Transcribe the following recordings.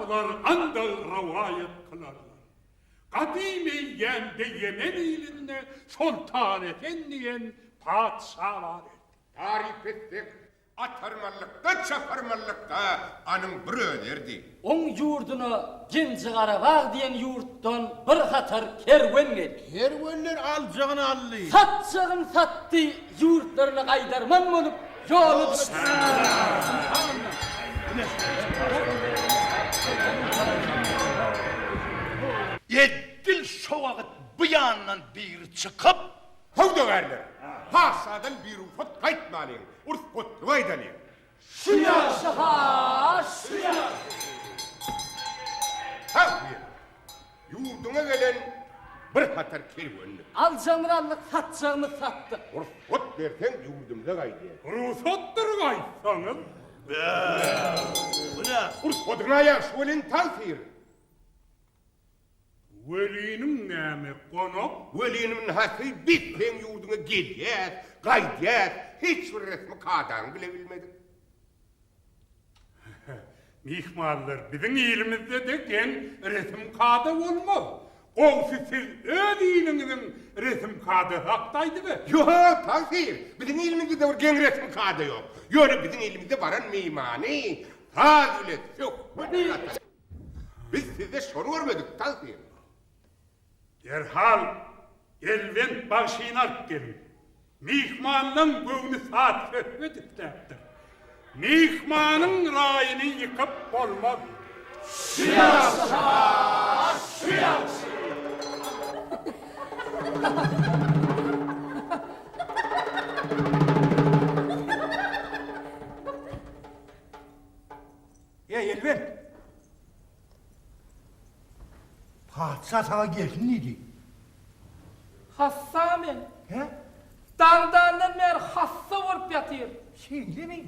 Bular andag rowaýat kylarlar. Gadym eýýämde Ýemen ilinde Soltanesen diýen patyşa bar erdi. Taryp etsek, atarmanlykda, çaparmanlykda anyň bir özi erdi. Oň ýurduna Genjigarabag diýen ýurtdan bir hatar kerwen geldi. Kerwenler aljagyny aldy. Satjagyny satdy, ýurtlaryna gaýdarman bolup, ýola düşdi. Edil şo wagt bu ýandan biri çykyp. Söwdagärler, patyşadan birugsat gaýtmalyň, urs-gotly gaýdalyň. Şu ýagşy ha, şu ýagşy. Tagsyr, ýurduňa gelen bir hatar kerwendir. Aljagymyzy aldyk, satjagymyzy satdyk. Rugsat berseň, ýurdumyza gaýdýas. Rugsatdyr gaýtsaňyz. Bä, bu nä? Rugsadyň-a ýagşy welin, tagsyr. Weliniň näme, gonak? Weliniň hasy biz seň ýurduňa gelýäs, gaýdýas, hiç bir resmi kadaňy bile bilmedik. Myhmanlar, biziň ilimizde-de geň resim-kada bolmaz. Gowsy siz öz iliňiziň resim-kadasy hakda aýdyberiň. Ýok, tagsyr, biziň ilimizde-de bir geň resim-kada ýok. Ýöne biziň ilimizde baran mymany saz bile söhbet gatar. Biz sizde şony görmedik, tagsyr. Derhal Elbent bagşyny alyp geliň. Myhmanlaň göwni saz-söhbet isläpdir. Myhmanyň raýyny ýykyp bolmaz. Şu ýagşy-ha, şu ýagşy! Eý, Elbent! Patyşa saňa gelsin diýdi. Hassa men. Hä? Daňdandan bäri hassa bolup ýatyryn. Şeýlemi?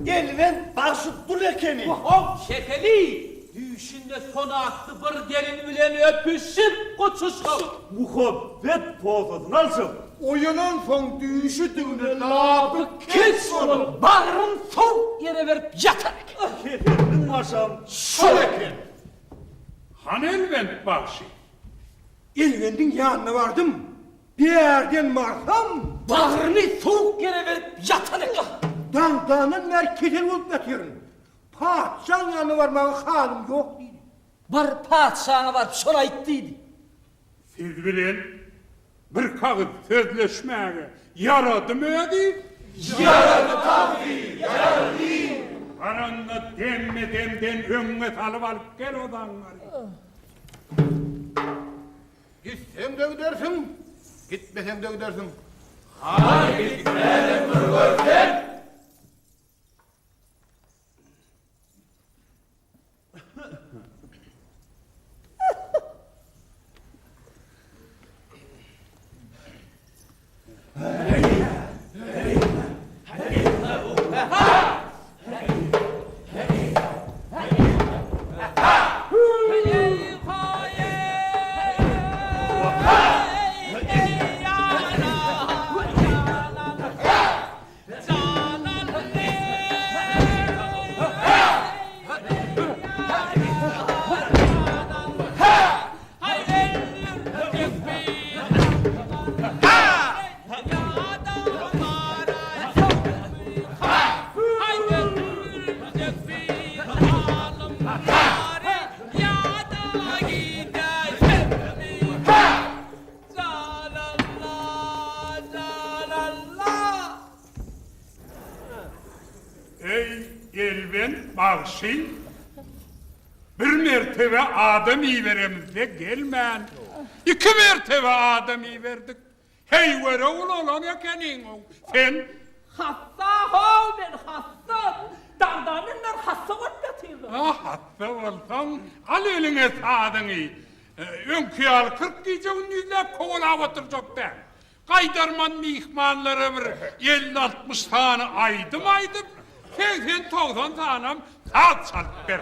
Elbent bagşy dul ekeni. Ohow, Şekeli! Düýşünde Sona atly bir gelin bilen öpüşip, guçuşyp. Muhabbet posasyny aljak. Oýanansoň düýşüdigine lapykeç bolup. Bagryn sowuk ýere berip ýatan eken. Keseliniň başam şol eken. Hany Elbent bagşy? Elbendiň ýanyna bardym. Bärden barsam. Bagryny sowuk ýere berip ýatan eken. Daňdandan bäri kesel bolup ýatyryn. Patyşaň ýanyna barmaga halym ýok diýdi. Bar, patyşaňa baryp şony aýt diýdi. Siz bilen bir kagyz sözleşmäge ýaradym özi? Ýarady tagsyr, ýarady! Baranda demme-demden öňňe salyp alyp gel o zaňňary. Gitseň-de gidersiň, gitmeseň-de gidersiň. Hany gitmänem bir görsek! Eý, Elbent bagşy, bir mertebe adam iberemizde gelmän, iki mertebe adam iberdik. Heýwere ulalan ekeniň-ow, sen. Hassa-how, men hassa. Daňdandan bäri hassa bolup ýatyryn. A, hassa bolsaň, al eliňe sazyňy. Öňki ýaly 40 gije-gündizläp kowalap oturjak däl. Gaýdarman myhmanlara bir elli-altmyş sany aýdym aýdyp, segsen-togsan sanam saz çalyp ber.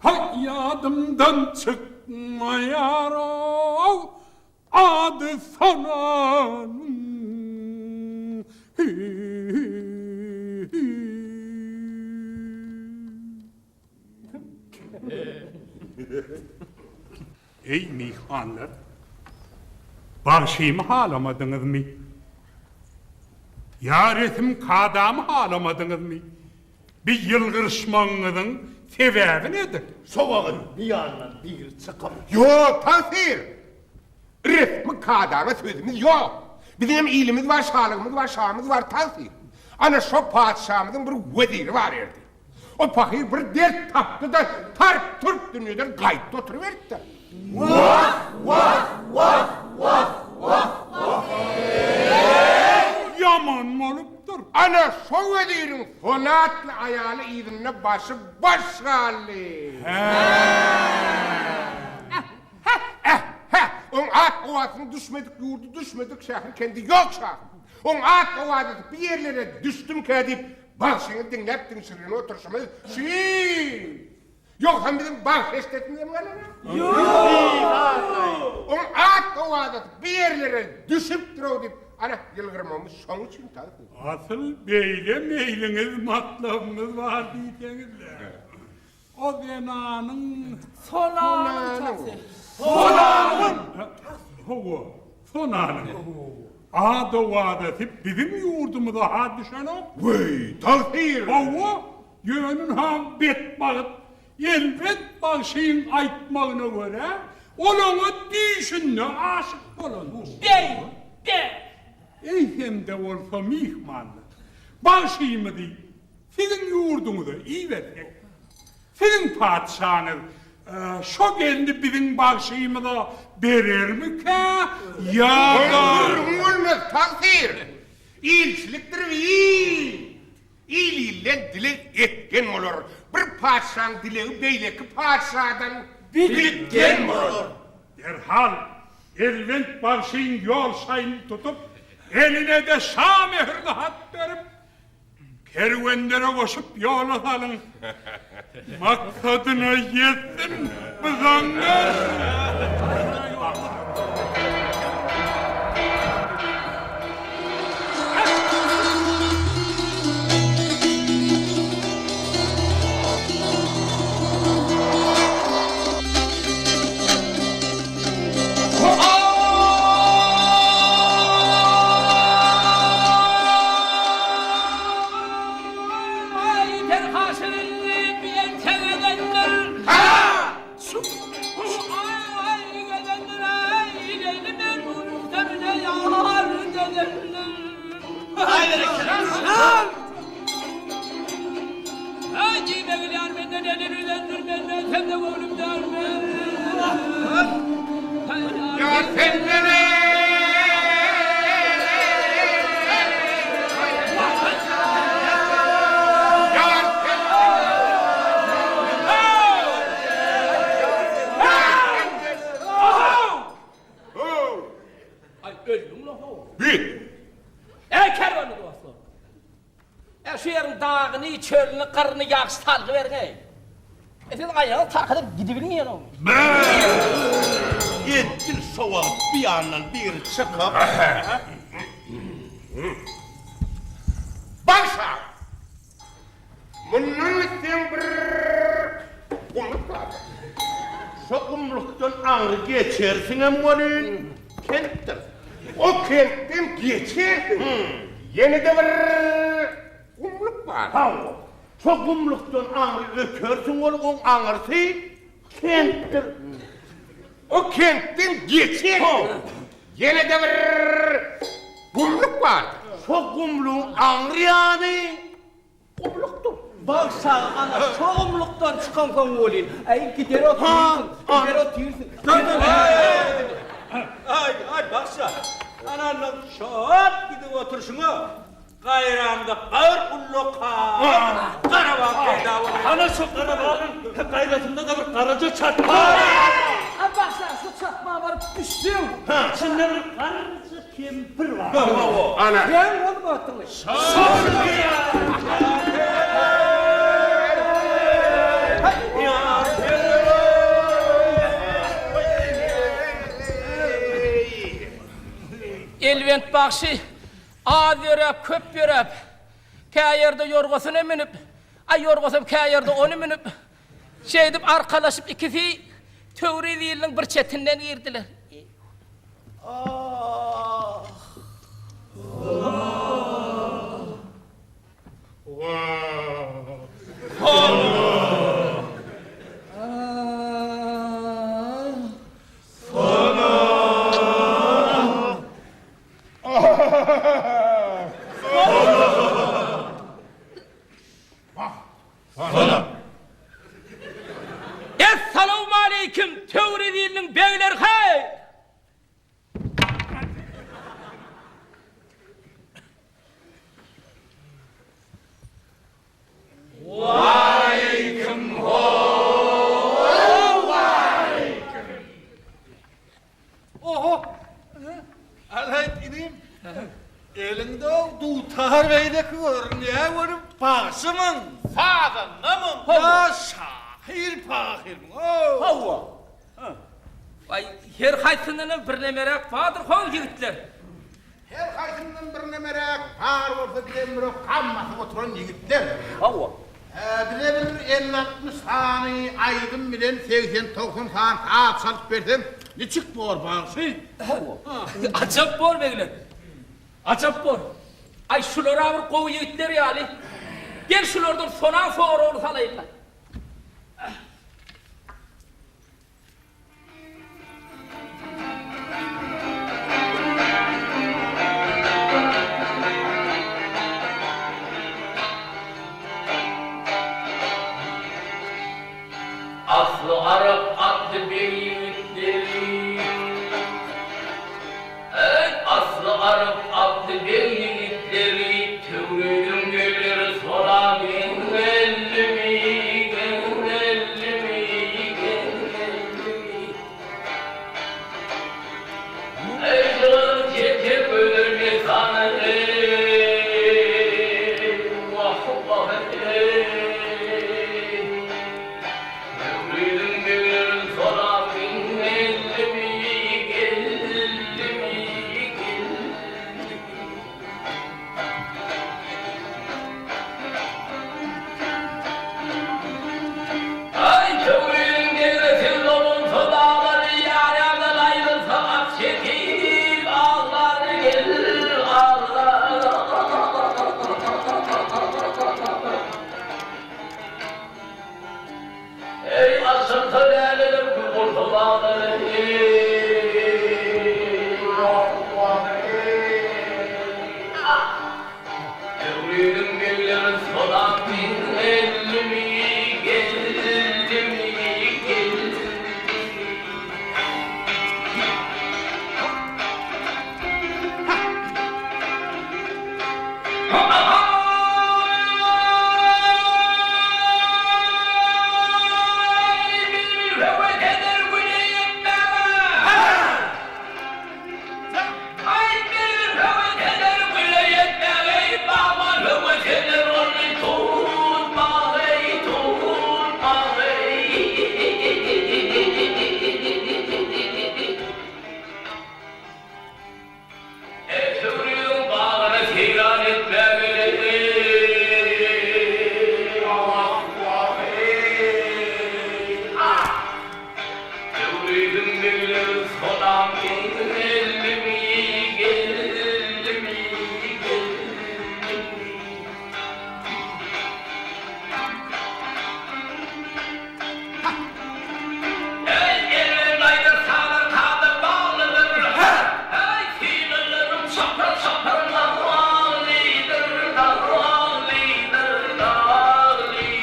Haý ýadymdan çykmaýar-ow ady Sonanyň. Eý, myhmanlar, bagşymy halamadyňyzmy? Ýa resim kadamy halamadyňyzmy? Bi ýylgyryşmagyňyzyň sebäbi nedir? Şo wagt bir ýandan biri çykyp. Ýok, tagsyr! Resmi kadaňa sözümiz ýok. Biziňem ilimiz bar, şalygymyz bar, şamyz bar, tagsyr. Ana şo patyşamyzyň bir weziri bar erdi. O pahyr bir dert tapdy-da, tarp-turp dünýeden gaýtdy oturyberipdir. Wah, wah, wah, wah, wah, wah. Ýaman bolupdyr. Ana, şo weziriň Sona atly aýaly yzynda başy boş galdy. Hä-hä! Oň at-owazynyň düşmedik ýurdy, düşmedik şähri-kendi ýok, şahym. Oň at-owazasy bir ýerlere düşdümkä diýip, Bagşyňy diňläp diňşirgenip oturyşymyz şü. Ýogsam biziň bagşy eşdesimizem gelenok. Ýok. Oň at-owazasy bir ýerlere düşüpdir-ow diýip, ana, ýylgyrmagymyz şoň üçin tagsyr. Asyl beýle meýliňiz, matlabyňyz bar diýseňiz-le. O zenanyň. Sonanyň tagsyr. Sonanyň! Hawa, Sonanyň. Ad-owazasy biziň ýurdumyza-ha düşenok. Weý, tagsyr! Hawa, ýöne betbagt, elbet bagşyň aýtmagyna görä, ol oňa düýşünde aşyk bolanmyş. Beý, be! Eýsem-de bolsa myhmanlar, bagşymyzy siziň ýurduňyza ibersek. Siziň patyşaňyz şo gelni biziň bagşymyza berermikä ýa-da. Gürrüň bolmaz, tagsyr! Ilçilikdir bi! Il ilden dileg etgen bolar. Bir patyşaň dilegi beýleki patyşadan bitgen bolar. Derhal Elbent bagşyň ýol şaýyny tutup, eline-de şa möhürli hat berip, Kerwenlere goşup ýola salyň. Maksadyna ýetsin bu zaňňar. Ýar senden Ä şu ýeriň dagyny, çölüni, gyryny ýagşy salgy beriň-eý. E siziň aýagyňyz tarkadyp gidibilmeýän-ow. Edil şo wagt bir ýandan biri çykyp. Bagşa! Mundan gitseň bir gumluk bardyr. Şo gumlukdan aňry geçersiňem welin, kentdir. O kentden geçersiň, ýene-de bir gumluk bardyr. Hawa, şo gumlukdan aňry ötersiň welin, oň aňyrsy kentdir. O kentden geçersiň, ýene-de bir gumluk bardyr. Şo gumlugyň aňry ýany Gumlukdyr. Bagşa ana şo gumlukdan çykansoň welin, äý gider otyrsyň, gider otyrsyň. Aý, aý, bagşa, anandan şo-ot gidip oturyşyňa gaýraňda bir ullakan gara bag peýda bolýar. Ana şo gara bagyň gaýrasynda-da bir garaja çatma bar. A bagşa, şo çatma baryp düşseň, içinde bir garryja kempir bar. Ana. Sen bolup atdyňy. Elbent bagşy az ýöräp, köp ýöräp, kä ýerde ýorgasyna münüp, aý ýorgasam kä ýerde ony münüp, şeýdip arkalaşyp ikisi Töwriz iliniň bir çetinden girdiler. Essalawmaleýkim, Töwriz iliniň begleri heý! Oho! Alaý inim. Eliňde dutar beýleki görünýä welin bagşymyň, sazandamyň, ýa şahyr pahyrmyň? Hawa. Waý, her haýsyndanam birnemeräk bardyr how ýigitler. Her haýsyndan birnemeräk bar bolsa bizem bir gam basyp oturan ýigitler. Hawa. Bize bir elli-altmyş sany aýdym bilen segsen-togsan sany saz çalyp berseň, niçik bor, bagşy? Hawa. Ajap bor, begler. Ajap bor. Aý, şular-a bir gowy ýigitler ýaly. Gel şulardan sonaň soragyny salaýyn-la. Eý jygalyň keke gözel mekany eý, wah, wah eý. Töwriziň beglerin sorap geldimi, geldimi, geldimi. Aý, Töwriziň degresi dolansa daglary, ýar-ýardan aýrylsa at çekip aglar gel, aglar. Eý, açylsa läleler gül bolsa baglary, eý, wah, wah, eý, ah! Töwriziň begleri sorap geldimi, geldimi, geldimi? Töwriziň bagyny seýran etmäge geldi. Töwriziň begleri salam geldimi, geldimi, geldimi. Eý, gelin gaýdyr salar kada baglydyr. Eý, synalaryň çapar-çapar daglydyr, daglydyr, daglydyr.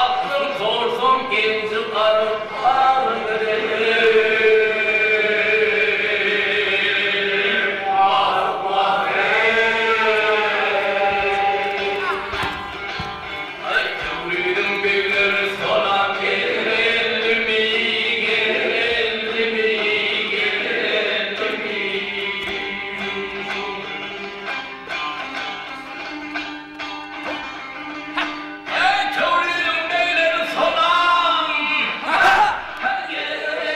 Aklym sorsam genji garyp baglydyr. Aý, Töwriziň begleri salam geldimi, geldimi, geldimi? Aý, Töwriziň begleri salam geldimi?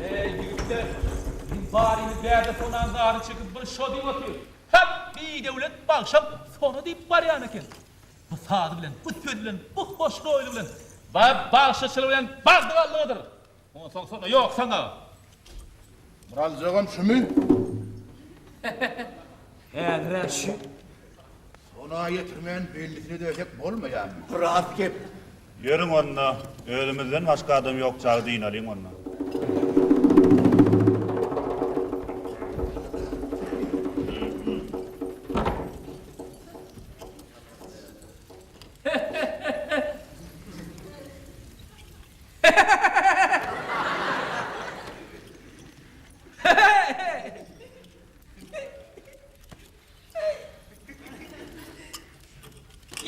Eý, ýigitler, biziň barymyz bärde sonaň zaryny çekip bir şo diýip otyr. Hep, bidöwlet bagşam sona diýip barýan eken. Bu sazy bilen, bu sözi bilen, bu hoşroýlygy bilen, bu bagşyçylygy bilen bagdy galdygydyr. Onsoň sona ýok saňa. Bir aljagam şumy? Häzir-ä şu. Sona ýetirmän bellisini edäýsek bolmaýarmy? Biraz gep. Ýörüň onda, özümizden başga adam ýok çagy dynalyň onda.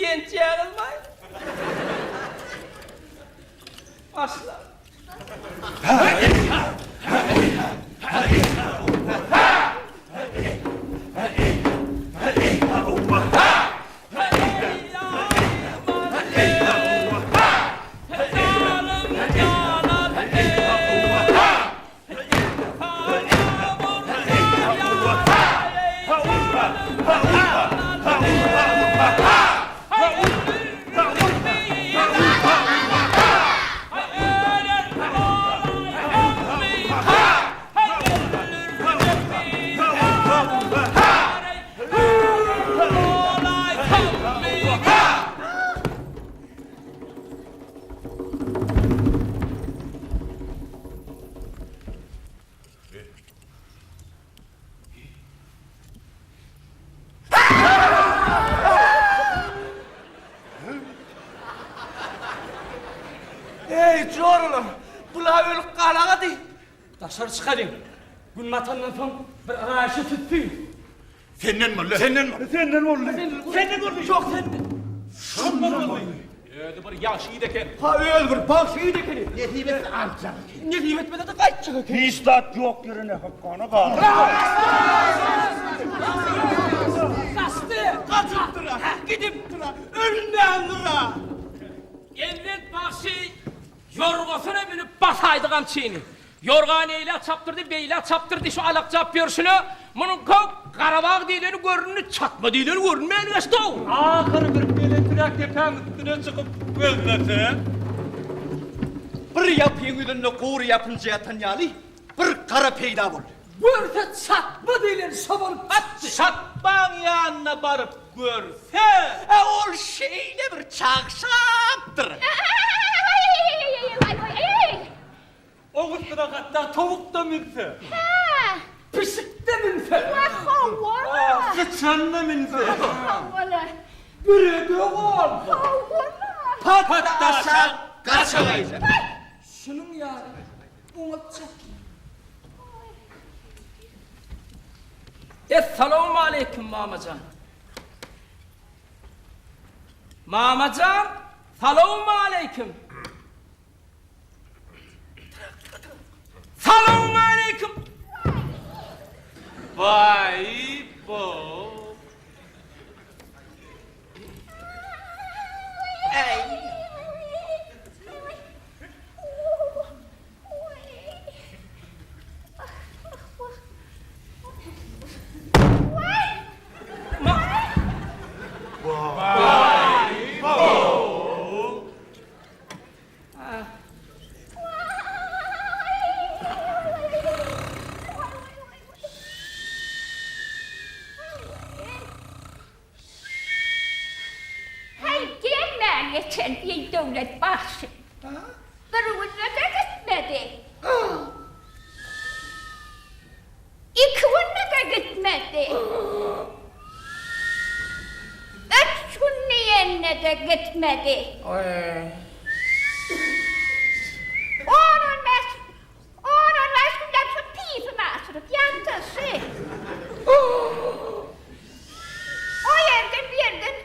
Ýençýäňizmi? Başla. Daşary çykalyň. Gün batandan soň bir yraýşa tütdi. Senden boldy. Senden boldy. Senden boldy. Senden boldy. Ýok senden. Şondan boldy. Özi bir ýagşy ýigit eken. Ha özi bir bagşy ýigit ekeni. Nesip etse aljak eken. Nesip etmese-de gaýtjak eken. Hiç zat ýok ýerine hokgana galdy. Gaçdy. Gaçypdyr-a, gidipdir-a, ölmändir-a. Elbet bagşy ýorgasyna münüp basaýdy gamçyny. Ýorgany eýläk çapdyrdy, beýläk çapdyrdy, şu alakjap ýörşüne, munuň kök Garabag diýleni göründi, çatma diýleni görünmän geçdi-ow! Ahyry bir belenträk depäň üstüne çykyp gözlese. Bir ýapyň ýüzünde gury ýapynja ýatan ýaly bir gara peýda boldy. Görse çatma diýleni şo bolup çykdy. Çatmaň ýanyna baryp görse. Ä ol şeýle bir çagşapdyr. Oň üstüne hatda towuk-da münse. Hä! Pişik-de münse. Wah, hawa-la. Syçan-da münse. Hawa-la. Bire-de galsa. Hawa-la. Pat-da aşak gaçagaýjak. Şunuň ýaly oňatja. Essalawmaleýkim, mamajan. Mamajan, salawmaleýkim. Salowmaleýkim! Waý bo. Häý, gelmän geçen bidöwlet bagşy. Bir günde-de gitmedi. Iki günde-de gitmedi. Üç gün diýende-de gitmedi. On-on bäş, on-on bäş günläp şu pisini aşyryp ýatyşy. O ýerden bu ýerden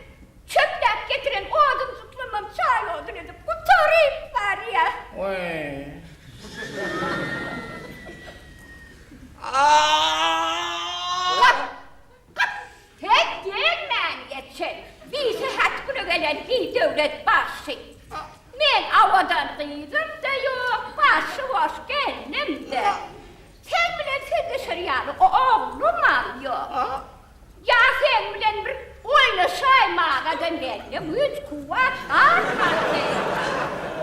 çöpläp getiren odunjyklamam çaý odun edip gutaryp barýar. Gap! Gap! Sen gelmän geçen, bisähet güne gelen bidöwlet bagşy. Men awadan gyzym-da ýok, başy boş gelnim-de. Seň bilen sözleşer ýaly oglumam ýok. Ýa seň bilen bir oýnaşaýmaga-da mende güýç-kuwwat galmady.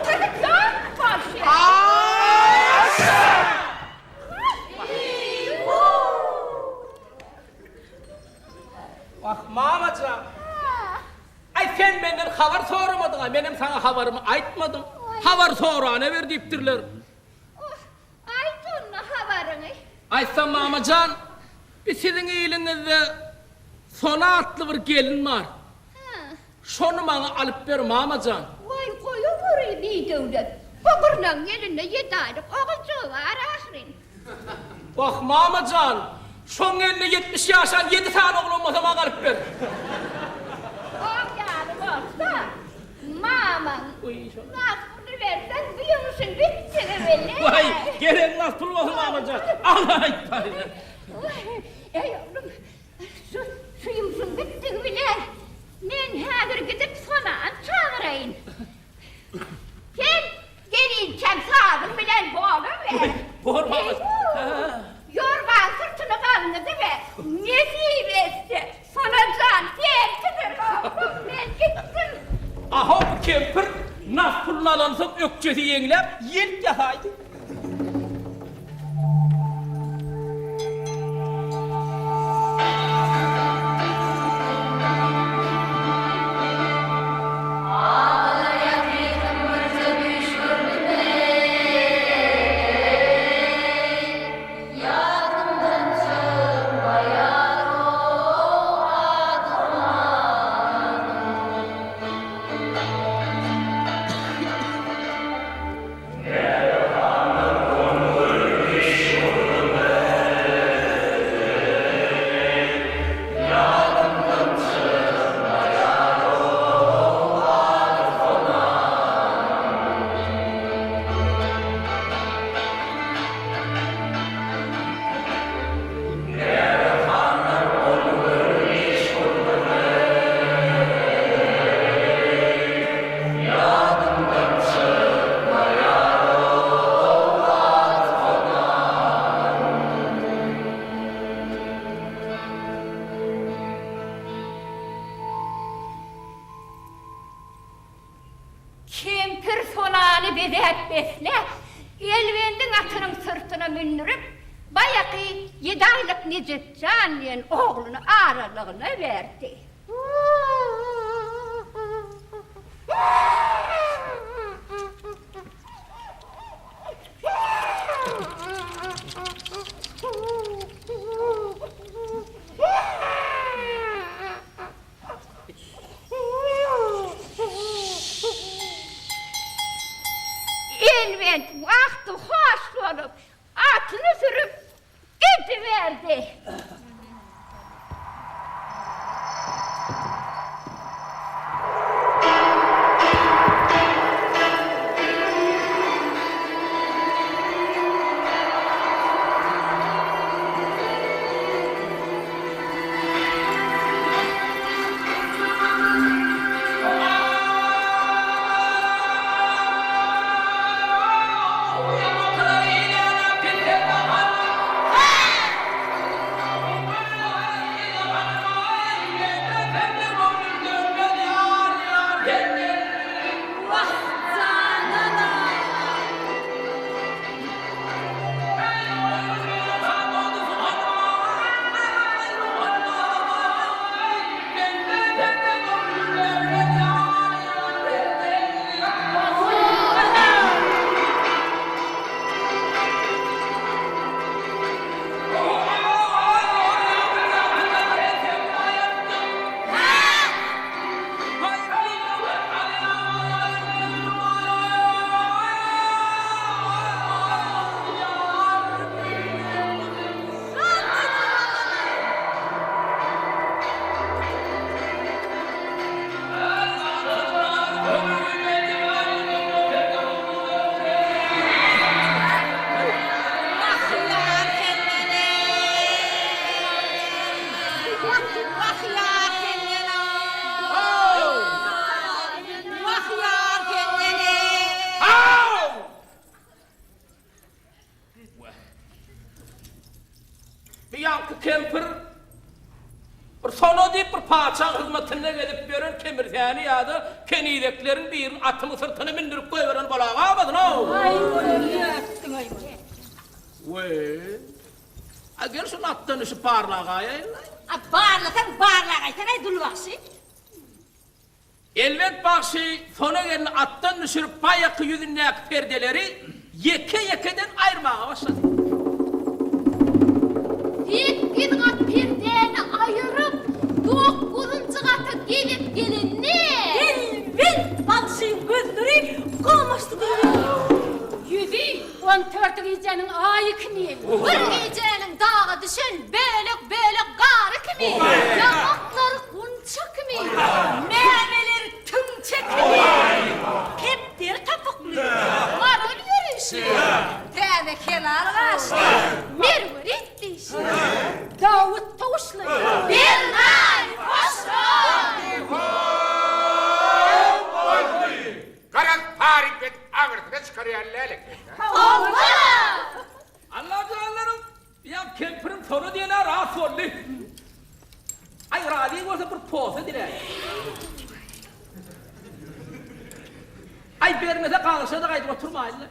Gyzyk ýok bolşy. Wah, mama jan. Aý, sen menden habar soramadyň-a, menem saňa habarymy aýtmadym. Habar sorana ber diýipdirler. Oh, aýt onda habaryňy. Aýtsam, mama jan, bi siziň iliňizde Sona atly bir gelin bar. Şony maňa alyp ber, mama jan. Waý, goýaweri, bidöwlet. Bu gurnagyň elinde ýedi aýlyk oguljygy bar ahyryn. Wah, mama jan, şoň elinde 70 ýaşan ýedi sany oglan bolsa maňa alyp ber. Oň ýaly bolsa, mamaň nas puly berseň, bu ýumşuň bitjegi belli. Waý, geregiň nas pul bolsa, mama jan, alaýyp baýlar. Waý, eý oglum, Şu, şu ýumşuň bitdigi bilen, men häzir gidip Sonany çagyraýyn. Sen gelinçäň sazyň bilen boluber. Bor, mama. Ýorgan syrtyny galňydyber. Nesip etse, Sona jan sensidir, oglum, men gitdim. Ahow bu kempir nas puluny alansoň ökjesi ýeňläp, ýelk ýasaýdy. Iýläp-besläp, Elbendiň atynyň syrtyna mündürip, baýaky ýedi aýlyk Nejep jan diýen ogluny aralygyna berdi. Elbent wagty hoş bolup, atyny sürüp gidiberdi. Bu ýaňky kempir bir sona diýip bir patyşaň hyzmatynda gezip ýören kemirsäni ýa-da kenizekleriň birini atyň syrtyna mündürip goýberen bolagamasyn-ow! Aý, bolýa-aý. Weý. A gel şuny atdan düşüp barlagaýaýyn-laý. A barlasaň barlagaýsana-aý Dul bagşy. Elbet bagşy Sona gelni atdan düşürip baýaky ýüzündäki perdeleri ýeke-ýekeden aýyrmaga başlady. Sekiz gat perdäni aýyryp, dokuzynjy gata gezek gelende. Elbet bagşyň gözleri gamaşdy diýmek. Ýüzi on dört gijäniň aýy kimin, bir gijäniň daga düşen bölek-bölek gary kimin, ýaňaklary gunça kimin, mämeleri tüňçe kimin, kepderi topukly, maral ýörişli, täze kenar gaşly, merwerit dişli, Dawut towuşly, Bernaý hoşroý! Garaz taryp edip aňyrsyna çykarýan däl eken. Hawa! Allajanlarym, ýa kempiriň sona diýen-ä ras boldy. Aý, razy bolsa bir posa diläýin. Aý, bermese galyşa-da gaýdyp oturmaýyn-la.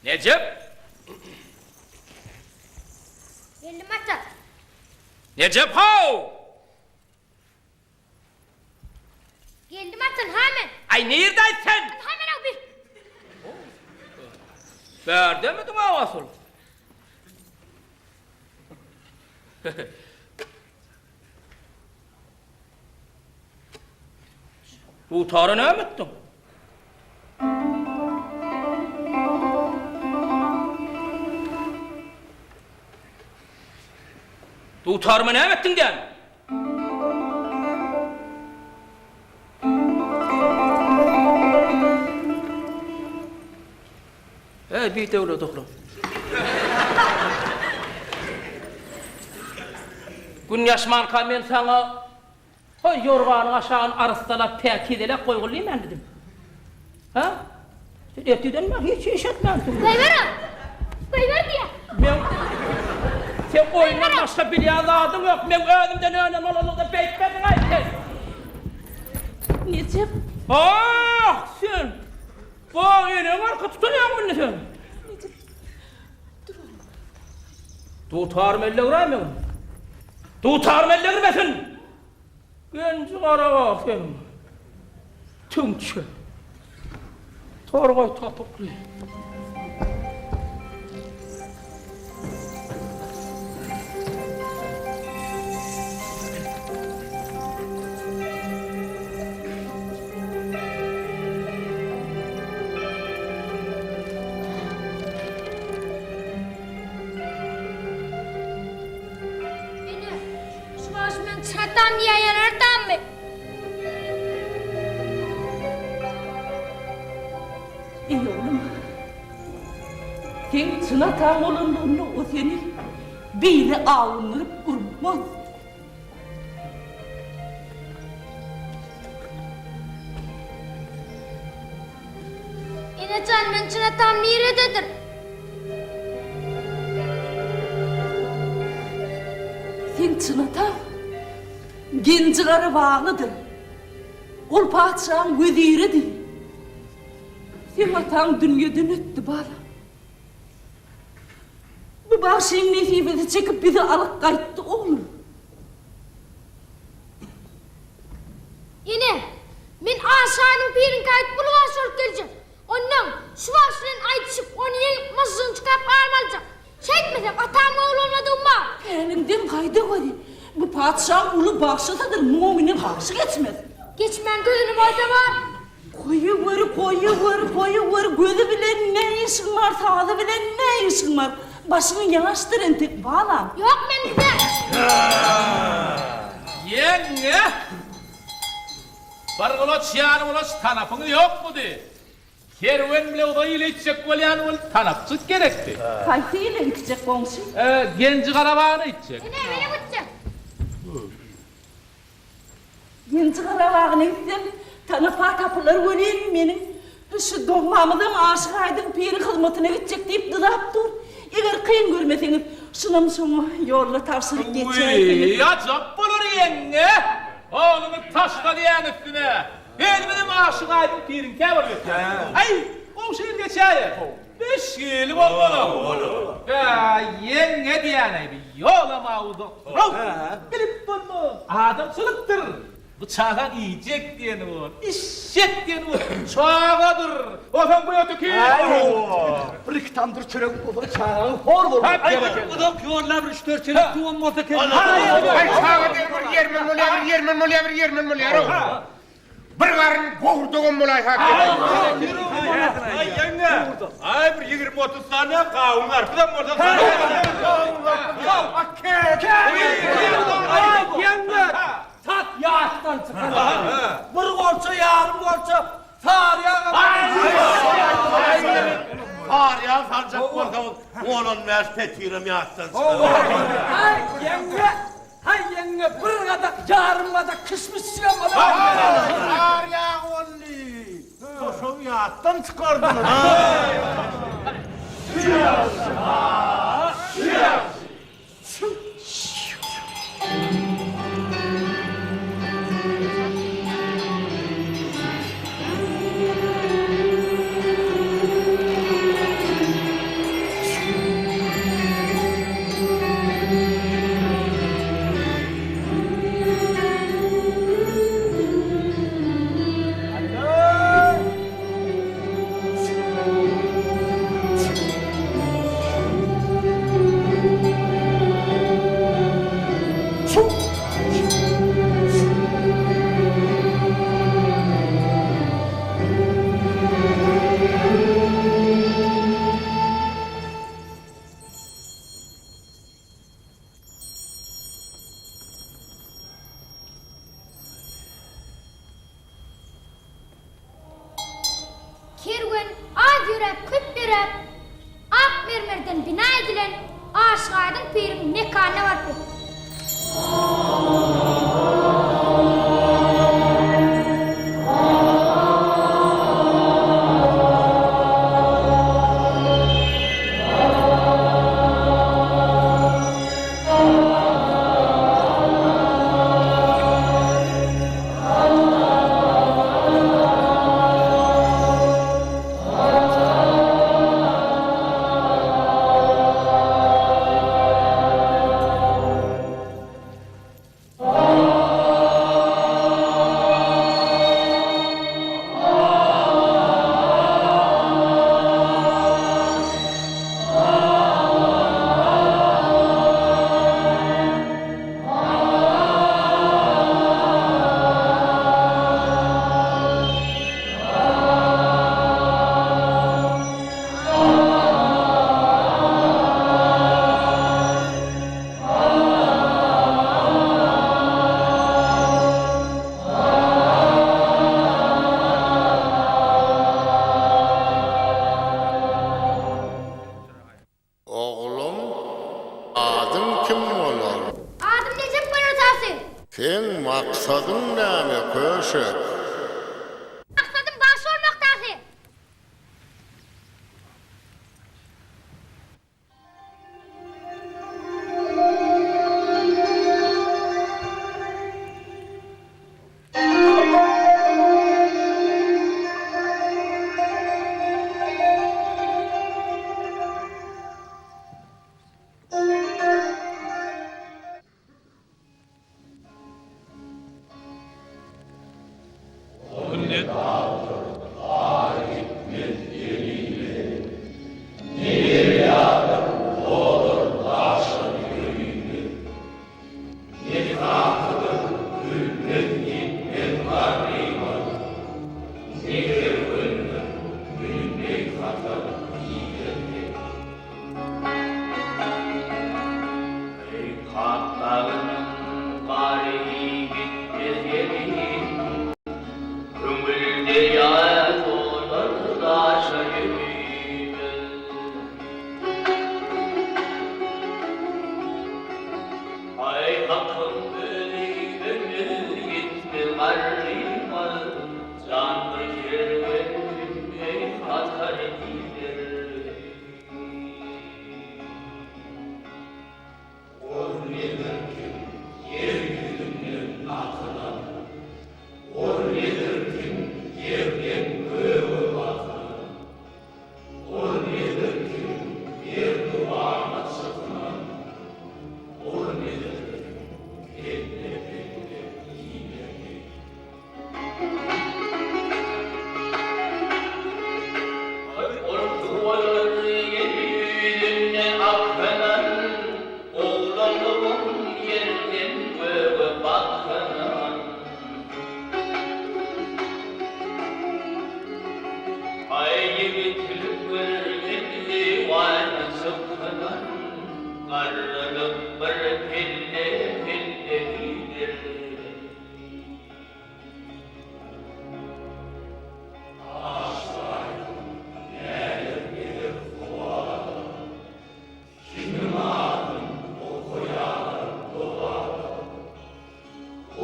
Nejep! Geldim ata. Nejep how! Geldim ata, ynha men. Aý nirde sen? Ynha men-ow bi. Bärdemidiň aw asyl? Dutary näme etdiň? Dutarymy näme etdiň diýýän? Eý, bidöwlet oglan. Gün ýaşmanka men saňa Hoý, ýorganyň aşagyny arassalap päkizeläp goýgul diýmändidim. Hä? Sen ertirden bäri hiç iş etmänsiň. Goýber-ä! Goýber diýýän. Meň Sen oýundan başga bilýän zadyň ýok. Meň özümden önen bolanlygda beýtmediň-aý sen. Nejep. Ah, sen! Bo, eneň arka tutunýaňmy indi sen? Nejep. Dur oglum. Dutarym ellegraý meň. Dutarym ellegirmesin! Genji garabag seniň. Tüňçe. Torgaý topukly. Ene, şu bagşy meň çatam diýýärlerdanmy? Eý oglum, seň çyn ataň bolanlygynda o seni beýle awundyryp urmaz. Ene jan, meň çyn atam nirededir? Seň çyn ataň Genjigara baglydyr. Ol patyşaň weziridi. Seň ataň dünýeden ötdi, balam. bagşyň nesibesi çekip bizi alyp gaýtdy oglum. Ene, men Aşygaýdyň piriňkä aýdyp uly bagşy bolup geljek. Onnoň, şu bagşy bilen aýdyşyp, ony ýeňip, myžžygyny çykaryp arma aljak. Şeýtmesem, atamyň ogly bolmadygym bar. Päliňden gaýda göri. Bu patyşaň uly bagşysydyr, muňa menden bagşy geçmez. Geçmän gözüni boýsa bar. Goýaweri, goýaweri, goýaweri, gözi bilen ne işiň bar, sazy bilen ne işiň bar? Başyň ýaşdyr entek, balam. Ýok, men gider. Ýeňňe! Bir gulaç, ýarym gulaç tanapyňyz ýokmudy? Kerwen bile uzaý ile içjek bolýan bolup tanapjyk gerekdi. Haýsy ile içjek goňşy? Genji Garabagyna içjek. Ine, menem içjek. Genji Garabagyna gitsem, tanapa tapylar welin, meniň şu dogmamyzam Aşyk Aýdyň piriň hyzmatyna gitjek diýip dyzap dur. Eger kyn görmeseňiz, şunam şoňa ýolda tabşyryp geçäýseňiz. Wiý, ajap bolar ýeňňe! Ogluňy taşla diýýän üstüne. Özümizem Aşyk Aýdyň piriňkä bolup ýetýäris. Aý, goňşy il geçäýer. Beş ýyly bolmaly. Bä, ýeňňe diýýän-aý, bi ýolam-a uzakdyr-ow. Bilip bolmaz, adamçylykdyr. Bu çagaň iýjek diýeni bor, içjek diýeni bor. Çagadyr. Onsoň bu öteki. Bir-iki tamdyr çörek bolsa çagaň hor bolar. Aý, bir uzak ýolla bir üç-dört çelek suwam bolsa kerek. Aý, çaga diýen bir ýermen bolýar, bir ýermen bolýar, bir ýermen bolýar-ow. Bir garyn gowurdagam bolaýsa gerek. Aý ýeňňe, aý bir 20-30 sany gawun garpyzam bolsa Aý ýeňňe, tas ýaşdan çykan. Bir golça, ýarym golça sary ýagam. Sary ýag saljak bolsaňyz, on-on bäş petirem ýatdan çykar. Aý ýeňňe, Haý ýeňňe bir gadak ýarym gadak kişmişjigem bolar. Gar ýagy boldy. Toşaby ýatdan çykardylar. Şu ýagşy, ha, şu ýagşy. Kerwen az ýöräp, köp ýöräp, ak mermerden bina edilen Aşyk Aýdyň piriň mekanyna baryp ýetdi. Oglum, adyň kim bolar? Adym Nejep bolar tasy. Seň maksadyň näme, köşek? Maksadym bagşy bolmak tasy. Bagynyň gary gitmez gelin, Köňül derýa dolar daşa ýüzmez. Aý Hakyň özi ömür gitmez garrymaz, Jan bir kerwen deý hatar gider. Ol nedir kim ýer ýüzünden atylan, Ol nedir kim ýerden göge basylan, Ol nedir kim merduwana çykylan, Ol nedir kim pelle-pelle iberdi. Ol suwalar ýer ýüzünde akynan, Oglanlygym ýerden göge bakynan. Aý ýigitlik bir diwana çykynan, Garrylyk bir pelle-pelle gider. Aşyk-aýdyň näler gezer howada, Kimiň adyn okaýarlar dogada.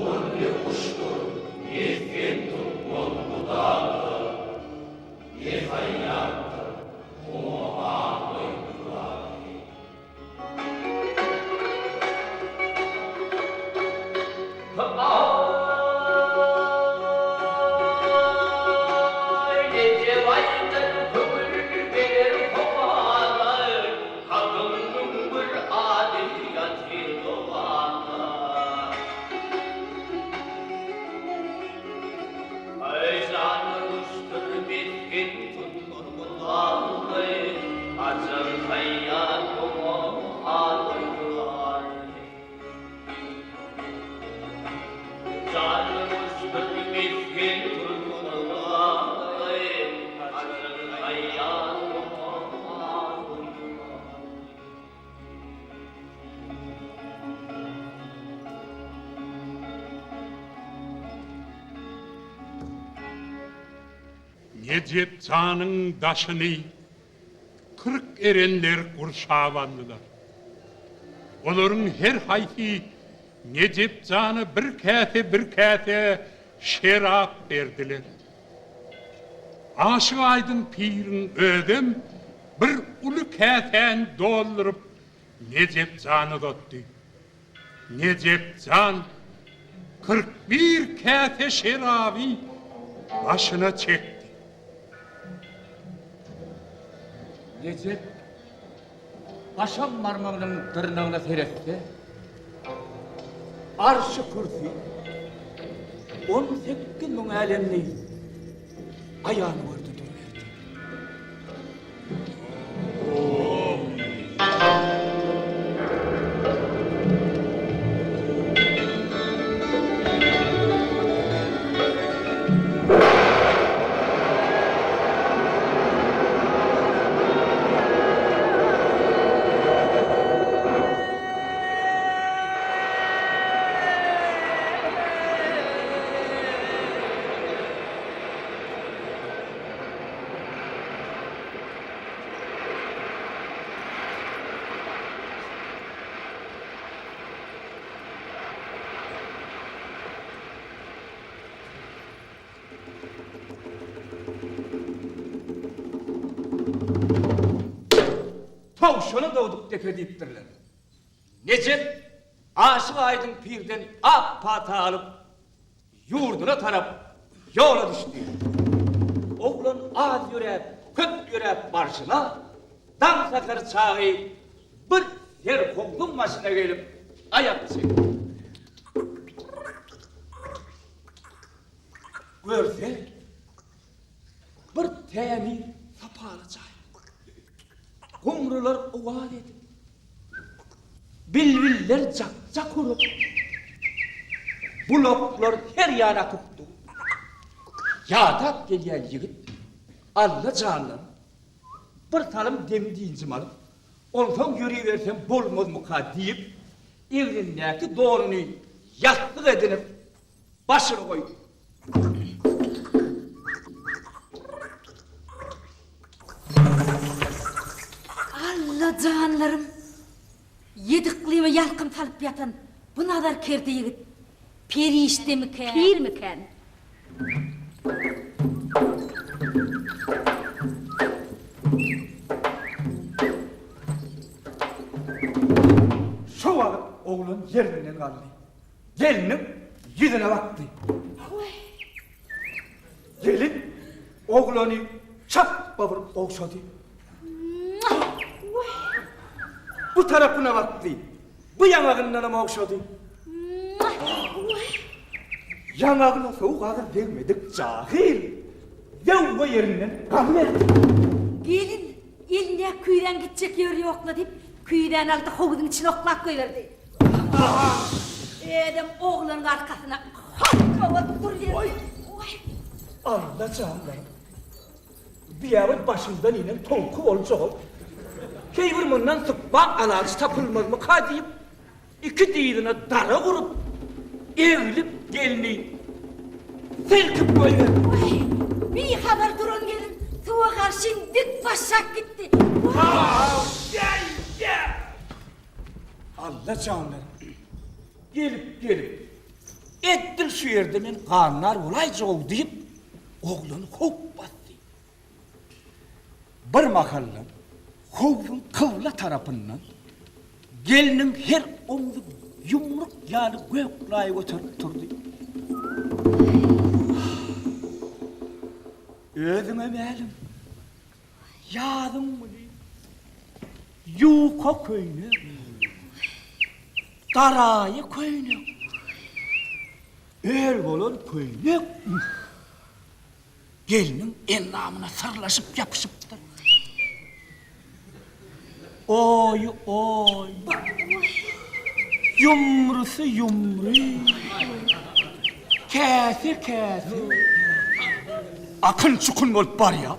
Ol ne guşdur, mesgen tutmaz bu dagda, Ne saýýatdyr, oňa abraý Pyragy. Aý, Nejep aýdan köňül geler howada, Hakyň 1001 ady ýatyr dogada. Aý, janly guşdur mesgen tutmaz bu dagda, Haçan saýýar oňa al goýdular. Janly guşdur mesgen tutmaz bu dagda, Haçan saýýar oňa al goýdular. Nejep janyň daşyny 40 erenler gurşap aldylar. Olaryň her haýsy Nejep jana bir käse bir käse şerap berdiler. Aşyk Aýdyň piriň özem bir uly käsäni dolduryp Nejep jana uzatdy. Nejep jan 41 käse şeraby başyna çekdi. Nejep başam barmagynyň dyrnagyna seretse, arşy-kürsi, 18 müň älemni aýan gördi duruberdi. Towşana dogduk depe diýipdirler. Nejep Aşyk Aýdyň pirden ak pata alyp, ýurduna tarap ýola düşdi. Oglan az ýöräp, köp ýöräp barşyna, daň säher çagy bir serhowzuň başyna gelip aýak çekdi. Görse, bir tämiz sapaly jaý. Gumrular owaz edip, bilbiller jak-jak urup, bulaklar her ýana akyp dur. Ýadap gelýän ýigit Alla jandan bir salym dem-dynjym alyp, onsoň ýöribersem bolmazmyka diýip, Egnindäki donuny ýassyk edinip, başyny goýdy. Alla janlarym! Ýedi yklyma ýalkym salyp ýatan bu nazarkerde ýigit perişdemikän? Pirmikän? Şo wagt oglan ýerinden galdy. Gelniň ýüzüne bakdy. Gelin oglany çapba bir ogşady. Bu tarapyna bakdy. Bu ýaňagyndanam ogşady. Ýaňagyna sowuk agyr degmedik jahyl zöwwe ýerinden galyberdi. Gelin Eline küýzäň gitjek ýeri ýok-la diýip, küýzäni aldy, howzuň içine oklap goýberdi. Özem oglanyň arkasyna hopba bolup duruberdi. Oý, Alla janlarym! Biýabat başymdan inen towky boljag-ow. Heý bir mundan sypmak alaç tapylmazmyka diýip, Iki dyzyna darak urup, eglip gelni silkip goýberdi. Waý, bihabar duran gelin suwa garşyn dik başak gitdi. Alla janlarym, gelip-gelip, edil şu ýerde men gandar bolaýjag-ow diýip, oglany howp basdy. Bir mahallar howzuň kybla tarapyndan gelniň her omzy ýumruk ýaly gök laý göterip turdy. Özüňe mälim, ýazyň güni ýuka köýnek, garaýy köýnek, öl bolan köýnek. Gelniň endamyna syrlaşyp ýapyşypdyr. Oýy oý. Ýumrusy ýumry. Käse käse. Akyn-çukun bolup barýar.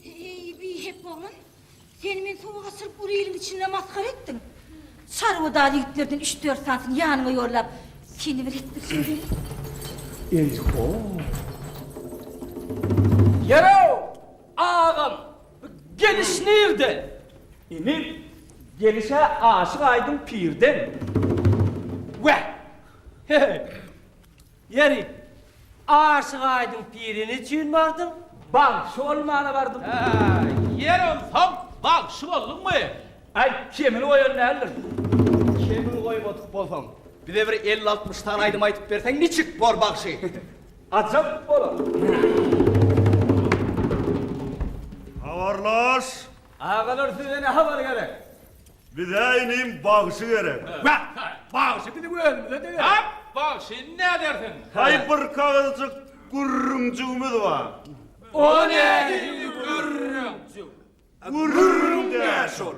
Eý, bihep oglan, sen meni suwa gaçyryp uly iliň içinde masgara etdiň. Çarwadar ýigitlerden üç-dört sanysyny ýanyňa ýollap, seni bir etdirjek welin. Eý-ho! Ýerow, agam, bu geliş nirden? Inim, geliş-ä Aşyk Aýdyň pirden. Wah! He-he! Ýeri, Aşyk Aýdyň pire neçüýn bardyň? Bagşy bolmana bardym. Hä, ýeri onsoň bagşy bolduňmy? Aý, kemini goýan däldirin. Kemini goýmadyk bolsaň, bize bir elli-altmyş sany aýdym aýdyp berseň niçik bor, bagşy? Ajap bolar. Habarlaş! Agalar size ne habar gerek? Bize inim bagşy gerek. Wah, bagşy biziň özümize-de gerek. Hap, bagşyny nädersiň? Haý bir kagyzjyk. gürrüňjigimiz bar. O nähili gürrüňjik? Gürrüň-dä şol.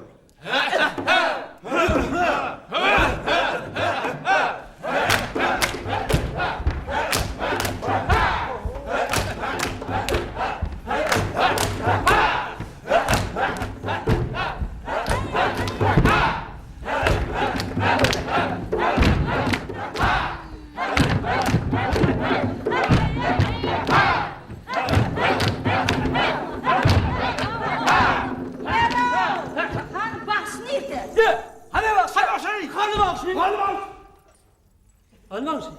Hany bagşy nirde? Hany bagşy? Hany bagşy? Hany bagşy? Hany bagşy?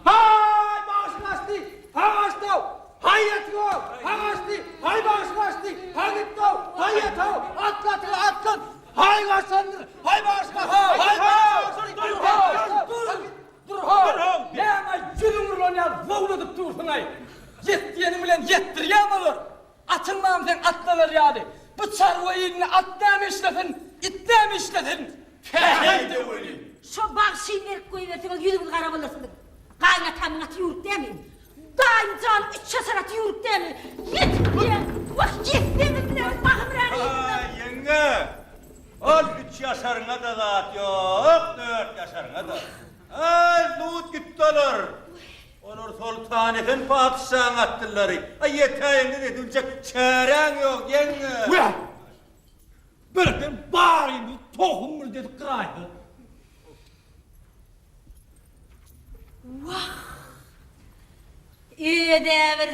Haý bagşy gaçdy! Ha gaçdy-ow! Haý ýatyň-ow! Ha gaçdy! Haý bagşy gaçdy! Ha gitdi-ow! Haý ýat-ow! Atla atyňa atlan! Haý gaçandyr! Haý bagşy gaçdy! Haý bagşy gaçdy! Dur! Dur ho! Näme ýüzüň urlan ýaly zowladyp dursuň-aý? Ýet diýeniň bilen ýetdirýäň olar! Atyň barmy seň atlanar ýaly? Bu çarwa ilinde at näme işlesin, it näme işlesin? Päheý-de welin! Şo bagşyny berip goýberseňiz ýüzüňiz gara bolar siziň. Gaýynatamyň aty ýüwrük dämi? Daýym janyň üç ýaşar aty ýüwrük dämi? Ýetip diýýän. Wah, ýetseňiz bilerin, bahymrak yzyndan. Aý, ýeňňe, ol üç ýaşaryňa-da zat ýok, dört ýaşaryňa-da. Aý, zut gitdi olar. Olar Soltanesen patyşaň atlylary. Aý, ýetäýeňde-de ediljek çäräň ýok, ýeňňe. Wah! Birden barymyzy tohum bir dedik gyraýsa. Wah! Öz-ä bir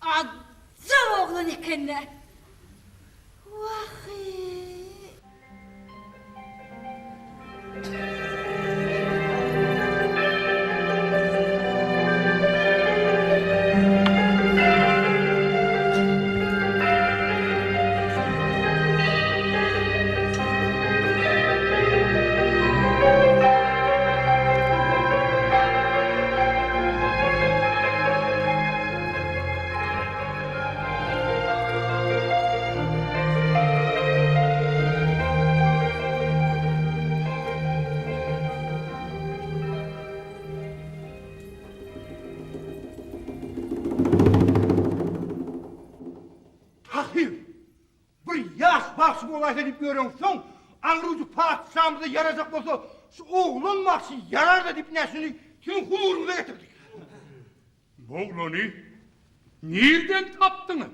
ajap oglan eken-dä. Wah-eý! Tahyr, bir ýaş bagşy bolaýsa diýip ýöreňsoň, aňrujy patyşamyza ýarajak bolsa, şu oglan bagşy ýarar-da diýip näşini siziň huzuryňyza getirdik. Bu oglany nirden tapdyňyz?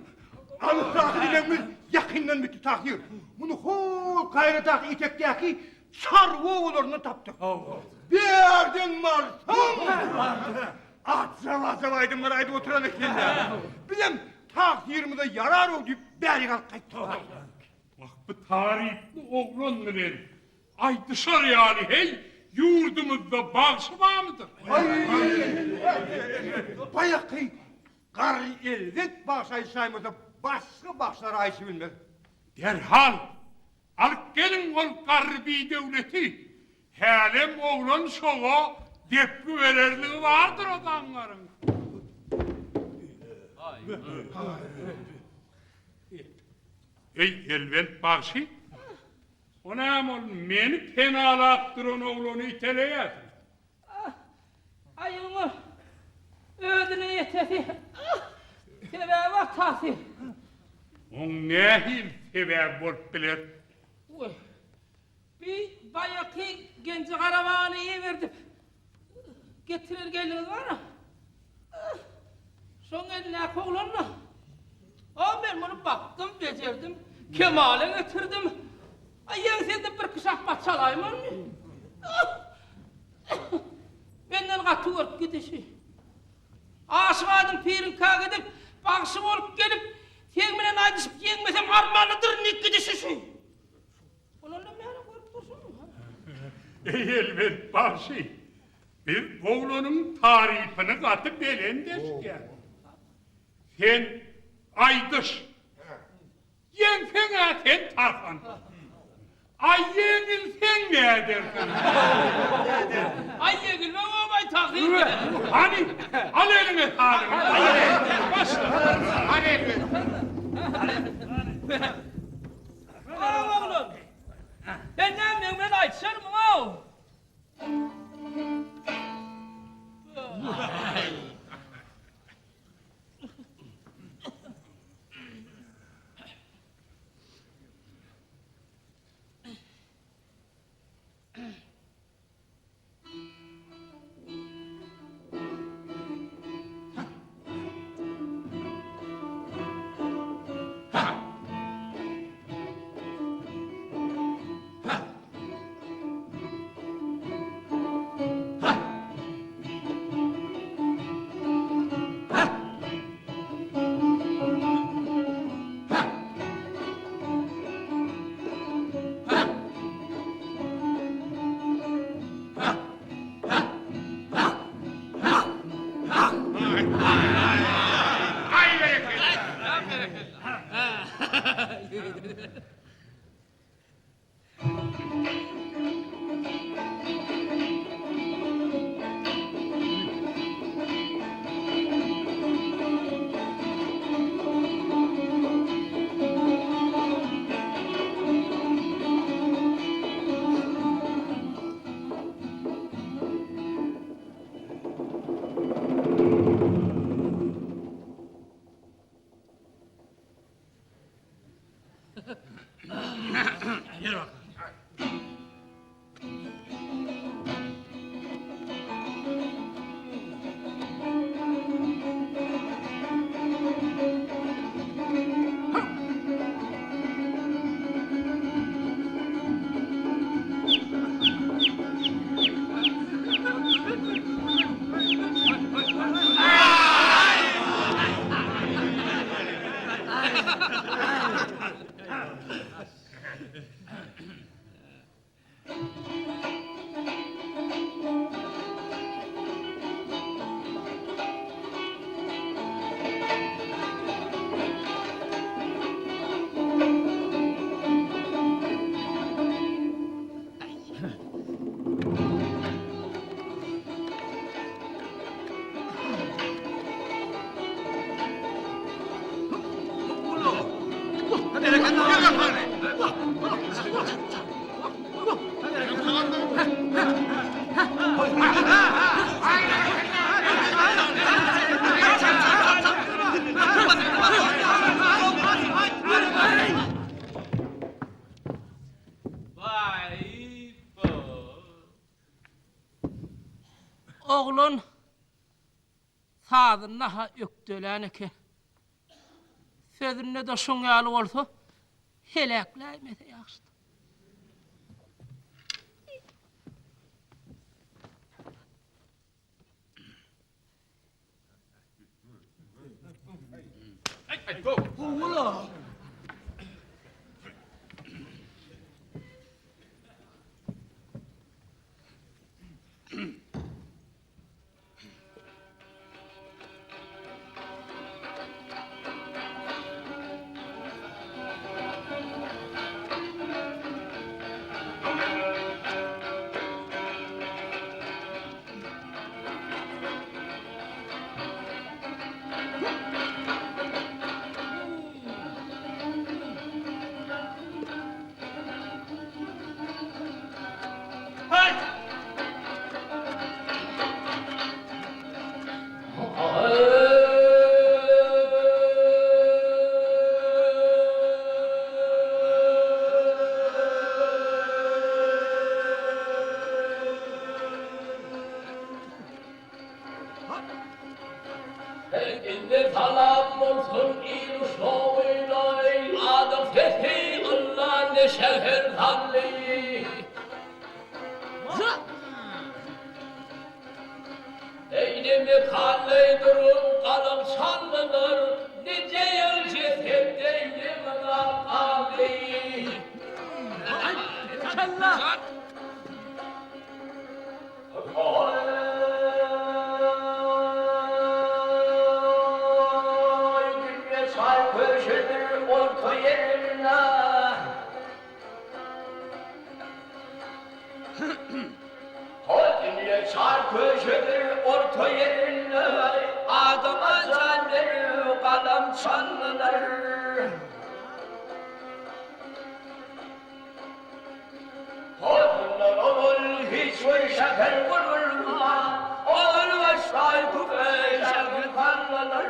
Alysdaky dilegimiz ýakyndan bitdi, Tahyr. Muny hol gaýradaky etekdäki çarwa obalaryndan tapdyk. Bärden barsaň, ajap-ajap aýdymlar aýdyp oturan eken-dä. Bizem Tahyrymyza ýarar-ow diýip bärik alyp gaýtdyk. Wah, bu taryply oglan bilen Aýdyşar ýaly, heý, ýurdumyzda bagşy barmydyr? Baýaky garry elbet bagşy aýdyşaýmasa, başga bagşylar aýdyşybilmez. Derhal, alyp geliň ol garry bidöwleti. Hälem oglan şoňa depgi bererligi bardyr o zaňňaryň. Eý, Elbent bagşy, O näme ol meni penalap duran oglany iteleýärsiň? Ah, aý oňa özüne ýetesi sebäbi bar tagsyr. Oň nähili sebäbi bolup biler? Weý, bi baýaky Genji Garabany iberdip getiren gelniňiz bar-a. Şoň elindäki oglan-da. A men muny bakdym, bejerdim, kemala getirdim. A ýeňsesine birki şapbat çalaýmanmy? Menden gaty görüp gidişi. Aşyk Aýdyň piriňkä gidip, bagşy bolup gelip, seň bilen aýdyşyp ýeňmesem armanlydyr diýip gidişi şu. Ondan bäri görüp durşuň. Eý, elbet, bagşy. Biz oglanyň tarypyny gaty belent eşidýäris. Sen aýdyş. Ýeňseň-ä sen tarhan. Aý ýeňilseň nädersiň? Aý ýeňilmem obaý tagsyr. Hany, al eliňe salyňy. Başla. Hany eliňe. Aw oglan. Sen näme meň bilen aýdyşarmyň-ow? Gel bakalım. Oglan sazynda-ha ökdelän eken. Sözünde-de şoň ýaly bolsa, heläkläýmese ýagşydy. Gowy-la. Indi salam bolsun il uşagyna, Adam sesi ylla ne şäher saldy. Eý ne mekanly durup galan şanlylar, Nije ýyl jeset eýle mynar galdy. Oý, dünýe çar köşedir orta ýerinde. Oý, dünýe çar köşedir orta ýerinde. Adama jan berip galam çaldylar. Mundan ozal hiç bir şäher gurulman, Ozal başda küpe şähri sallanar.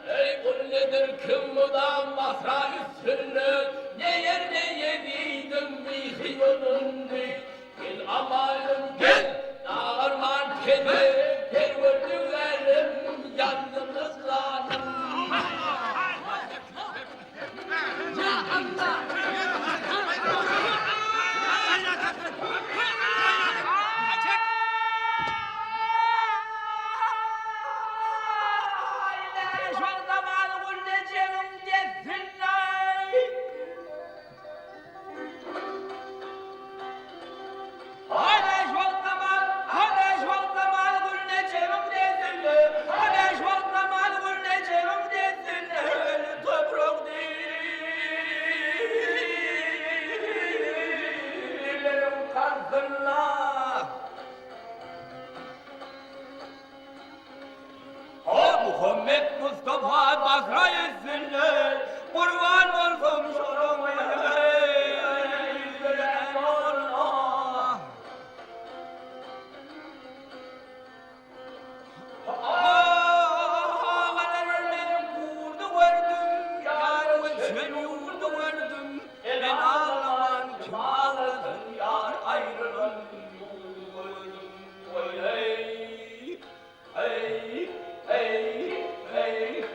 Eý, bu nedir kim mudam basra üstünde, Ne ýer, ne ýedi. göründi. Gel amanym gel, nagarman peder, Perwerdigärim, ýandyňyz zanym. Ýa Alla! Şol zaman Gülnejegiň destinde. Hana şol zaman, hana şol zaman Gülnejegiň destinde. Hana şol zaman Gülnejegiň destinde. Öli toprak dilleriň kansynda. O Muhammet Mustafa basra etsinler, Gurban bolsam şolaň ýoluna. Agalar men gurdy gördüm, ýar göçen ýurdy gördüm, Men aglaman kim aglasyn, ýar aýrylan ýurdy gördüm. Oý-eý! Eý, eý, eý.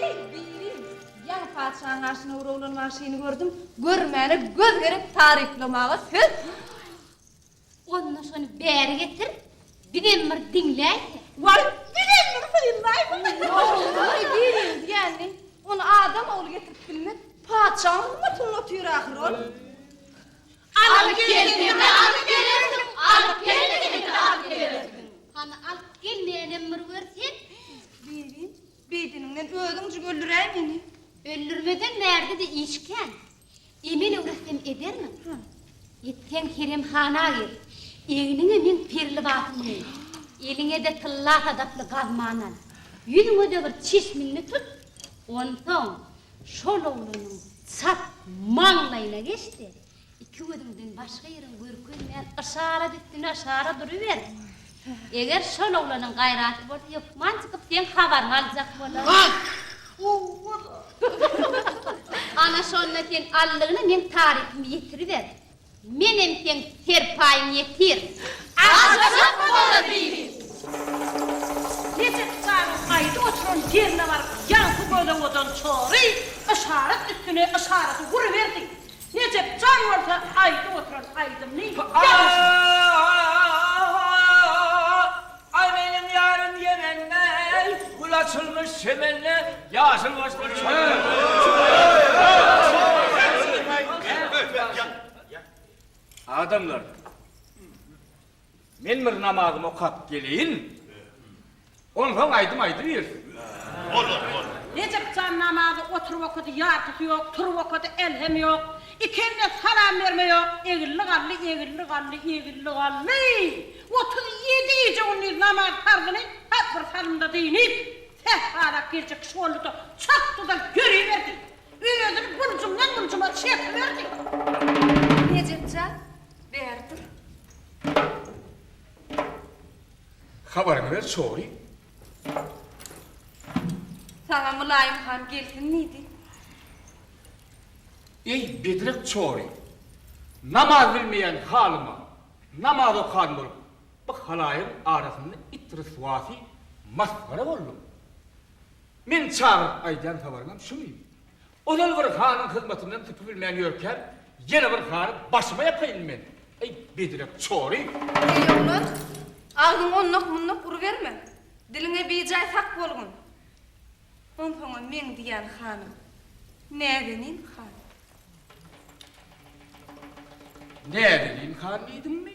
Eý, bibi, ýaňy patyşanyň garşyna bir oglan bagşyny gördüm, görmäne göz gerek, taryplamaga söz. Onda şony bäri getir, bizem bir diňläýsek. Waý, bizem bir synlaýsak. Waý, biriňiz geldi. Ony adam ogly getirip bilmez. Patyşaň hyzmatynda otyr ahyry ol. Alyp gelseň-de alyp gelersiň, alyp gelmeseň-de alyp gelersiň. Hany alyp gelmeýänem bir gör sen. Öldürmeden bärde-de iş kän. Emel öwretsem edermiň? Gitseň heremhana gir. Egniňe meň peri lybasymy geý. Eliňe-de tylla sadaply gazman al. Ýüzüňe-de bir çeşmini tut. Onsoň şol oglanyň çat maňlaýyna geç-de, Iki gözüňden başga ýeriňi görkezmän yşarat üstüne yşara duruber. Eger şol oglanyň gaýraty bolsa hökman çykyp seň habaryňy aljak bolar. Ana şonda sen allygyna meň tarypymy ýetiriber. Menem seň serpaýyňy ýetir. Aşyk bolar diýdi. Nejep janyň aýdyp oturan ýerine baryp ýaňky göze odan çory yşarat üstüne yşaraty uruberdi. Nejep jan bolsa aýdyp oturan aýdymyny ýalňyşdy. Aý meniň ýarym Ýemende, Gül açylmyş çemende, Ýaşyl başly Adamlar, men bir namazymy okap geleýin. Onsoň aýdym aýdybiris. Bolar, bolar. Nejep jan namazy oturyp okady, ýarpysy ýok, turup okady, elhem ýok. Iki eline salam berme ýok, egildi galdy, egildi galdy, egildi galdy. 37 gije-gündiz namaz parzyny her bir salymda dynyp, sähralap geljek kişi boldy-da, çatdy-da ýöriberdi. Özüni buljumdan-buljuma çekiberdi. Nejep jan, bäri dur. Habaryňy ber, çory. Saňa Mylaýym han gelsin diýdi. Eý, bedrek çory! Namaz bilmeýän halyma namaz okan bolup, bu halaýygyň arasynda it ryswasy masgara boldum. Meni çagyryp aýdýan habaryňam şumy? Ozal bir hanyň hyzmatyndan sypybilmän ýörkäm, ýene bir hany başyma ýapaýyn men, eý, bedrek çory! Eý, oglan, agzyňy onnak-mundak uruberme. Diliňe bijaý sak bolgun. Onsoňam meň diýýän hanym, Näzenin han. Näzenin han diýdiňmi?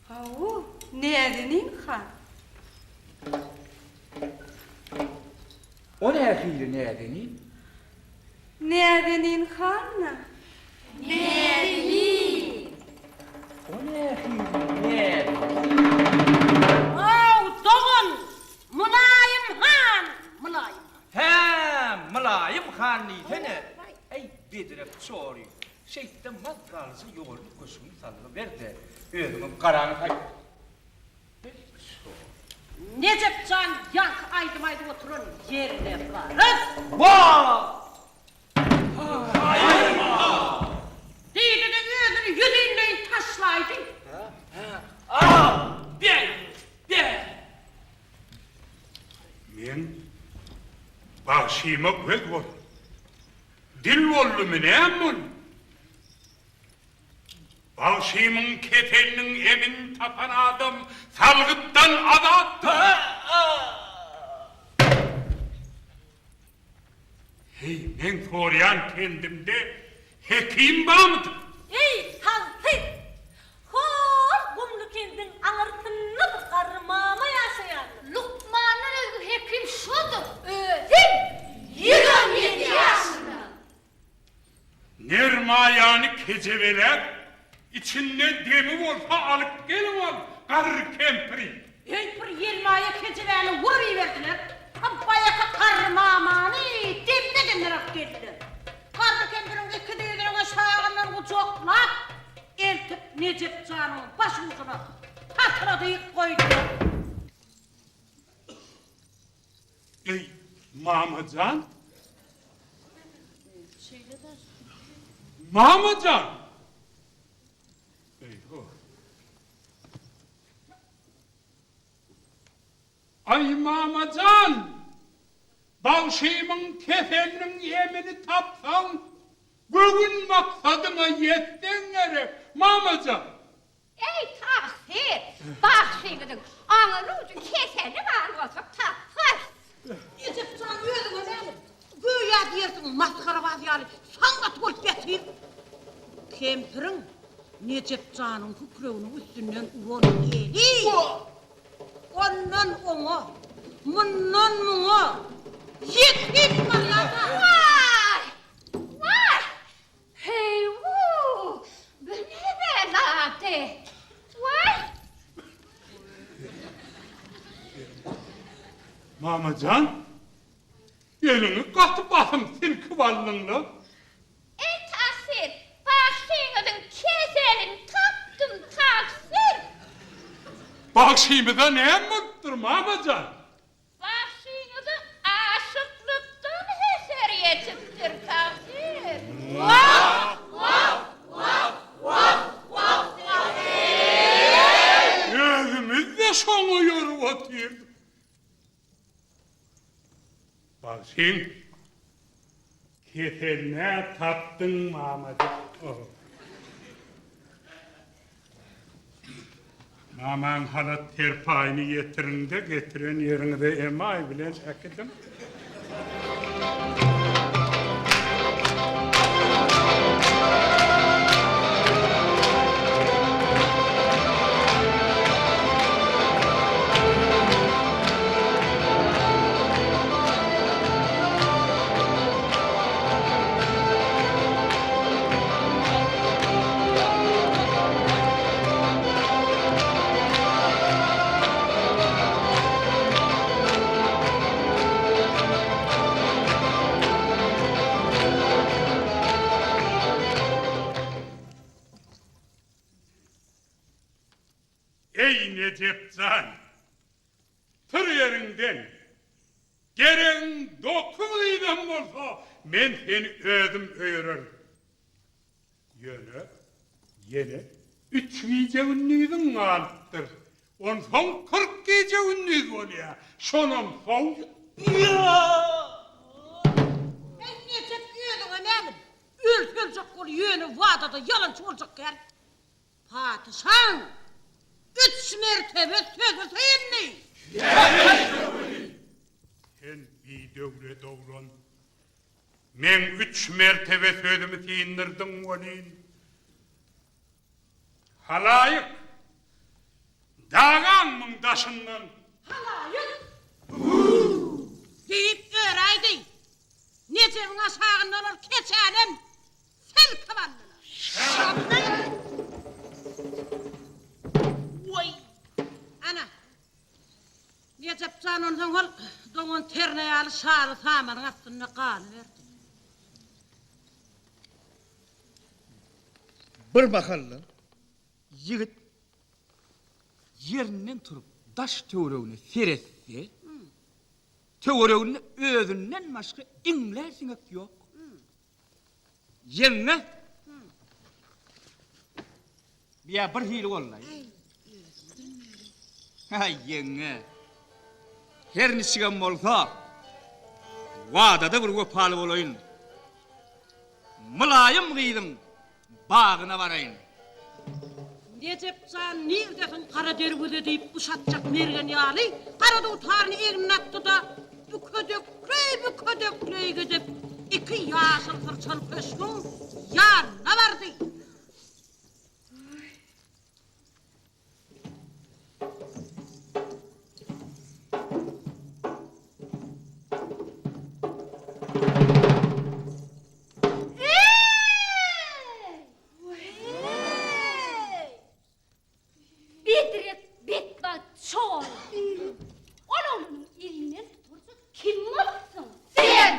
Hawa, Näzenin han. O nähili Näzenin? Näzenin han-da. Näzenin! O nähili Näzenin? Haw, dogan, Mylaýym han, Mylaýym han. Hä, Mylaýym han diýsene. Eý, bedrek çory. Şeýtde mazgalyja ýolly köşgüni salgy ber-de, özüňem garaňy haý. Nejep jan ýaňky aýdym aýdyp oturan ýerine baryp. Wah! Diýdi-de özüni ýüzünleýin taşlaýdy. Ah! Beh! Beh! Men bagşyma göz bol. Dil boldumy, näme boldy? Bagşymyň keseliniň emini tapan adam salgytdan azatdyr. Heý, meň sorýan kendimde hekim barmydyr? Eý, tagsyr! Hol gumly kendiň aňyrsynda bir garry mama ýaşaýandyr. Lukmandan özge hekim şodur, özem 117 ýaşynda. Nermaýany kejebeläp, içinde demi bolsa alyp geliň ol garry kempiri. Eý, bir ýelmaýa kejebäni urup iberdiler. A baýaky garry mamany demde-demden alyp geldiler. Garry kempiriň iki dyzynyň aşagyndan gujaklap, eltip Nejep janyň baş ujuna patyrady goýdular. Eý, mama jan! Mama jan! Eý-ho! Aý, mama jan! Bagşymyň keseliniň emini tapsaň, göwün maksadyňa ýetseň gerek, mama jan! Eý, tagsyr, bagşymyzyň aňyr ujy keseli bar bolsa tapar. Nejep jan özüňe mälim, göýä diýersiň masgarabaz ýaly saňňat bolup ýatyr. Kempiriň Nejep janyň kükreginiň üstünden uran eli ondan oňa, mundan muňa. Ýetip barýar-da. Waý! Waý! Heý-wu! Bu ne belady? Waý! Mama jan, eliňi gaty basym silkip aldyň-la. Eý, tagsyr, bagşyňyzyň keselini tapdym, tagsyr! Bagşymyza näme bolupdyr, mama jan? Bagşyňyza aşyklykdan heser ýetipdir, tagsyr! Wah, wah, wah, wah, wah, tagsyr! Özümiz-de şoňa ýörüp otyrdyk. Bagşyň keselin-ä tapdyň, mamajyk. Mamaň halat serpaýyny ýetiriň-de, getiren ýeriňize emaý bilen äkidiň. Eý, Nejep jan! Tur ýeriňden! Geregiň 900-em bolsa, men seni özüm öýererin. Ýöne, ýene üç gije-gündiziň galypdyr. Onsoň 40 gije-gündiz bolýar. Şonam soň. Eý, Nejep, özüňe mälim. Ölse öljek bol, ýöne wadada ýalançy boljak däl. Patyşaň üç mertebe sözi syndy. Sen bidöwlet oglan, meň üç mertebe sözümi syndyrdyň welin, halaýyk, dagaň muň daşyndan. Halaýyk! Diýip öräýdi. Nejebiň aşagynda olar keçänem Silkip aldylar. Şonda Woý! Ana, Nejep jan onsoň ol doňan terne ýaly şaly samanyň astynda galyberdi. Bir mahallar ýigit ýerinden turup daş-töweregine seretse, töwereginde özünden başga iňlär siňek ýok. Ýeňňe. Biýa bir hili boldy. Haý ýeňňe. Her niçigem bolsa, wadada bir wepaly bolaýyn. Mylaýym gyzyň Bagyna baraýyn. Nejep jan nirdesiň gara derweze diýip guş atjak mergen ýaly gara dutaryny egnine atdy-da, bükedekleý-bükedekleý gidip, iki ýaşyl syrçaly köşgüň ýanyna bardy. Bedrek betbagt çor. Ol oglanyň elinden tuturjak kim bolupsyň? Sen!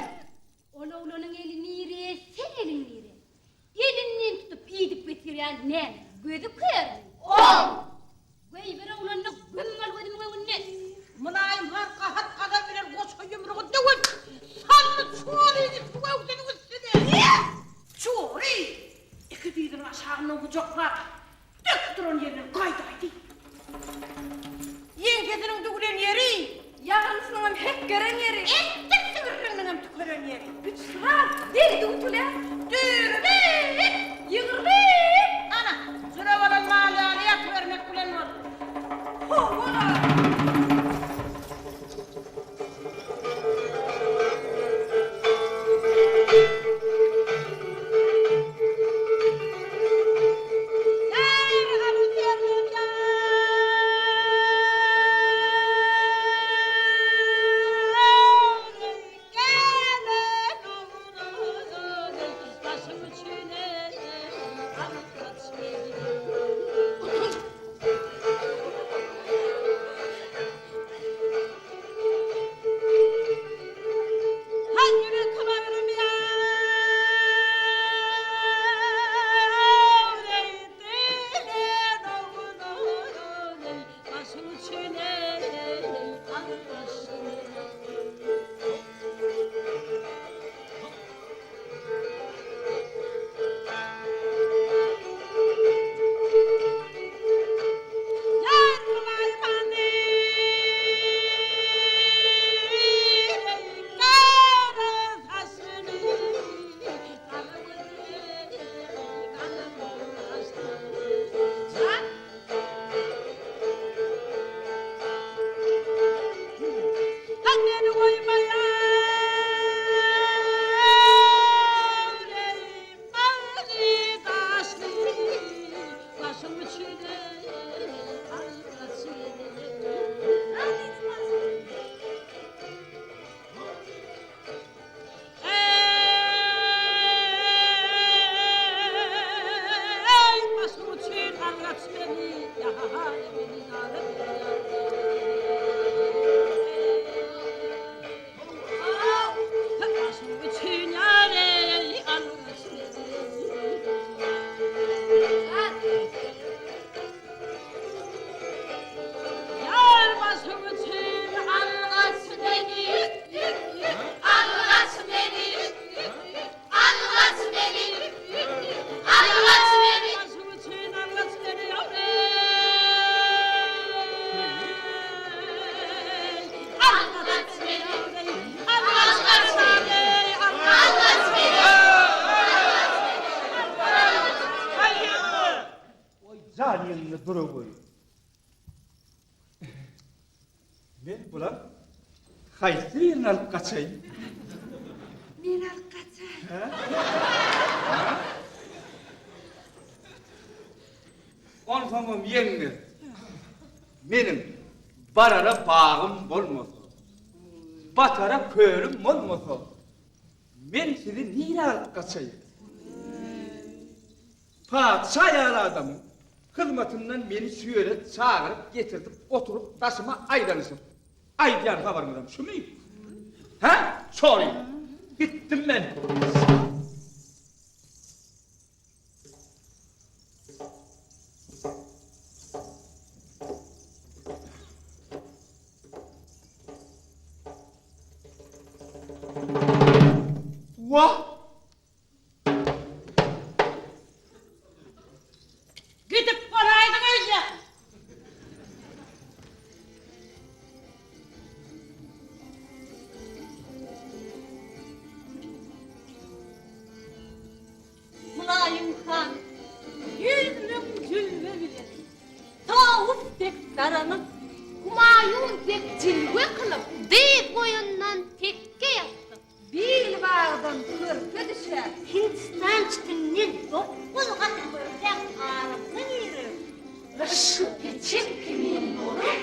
Ol oglanyň eli nire, seň eliň nire? Elinden tutup idip getirýän näme, gözi körmi? Ol! Goýber oglanyny güm bol gözümiň öňünden! Mylaýym han gahar-gazap bilen goşa ýumrugy döwüp, saldy çoryny suwagdynyň üstüne. Çory iki dyzynyň aşagyndan gujaklap, Dek duran ýerinden gaýdaýdy. Ýeňsesiniň düwlen ýeri. Ýagyrnysynyňam hekgeren ýeri. Entek tigirliginiňem tükeren ýeri. Güçsüraz degdi ütüle. Düýrülip, ýygrylyp. Ana, jüre bolan mal ýaly ýatybermek bilen boldy. Ho-o-la! Jan ýeňňe duraweri. Men bular haýsy birini alyp gaçaýyn? Men alyp gaçaýyn. Hä? Onsoňam ýeňňe, meniň barara bagym bolmasa, batara kölüm bolmasa, men sizi nirä alyp gaçaýyn? Patyşa ýaly adamyň hyzmatyndan meni şu ýere çagyryp getirdip oturyp daşyma aýlanyşyp aýdýan habaryňyzam şumy? Hä, çory? Gitdim men. Wah! Gidip bolaýdyň öýdýän. Mylaýym han 100000 jülwe bilen tawus dek daranyp, Humaýun dek jilwe kylyp, dyz boýundan tekge ýassyk. Bil bagdan körpe düşer. Hindistan çitinden dokguz gaty körpäň arasyna girip. Gyşky peçek kimin bolup.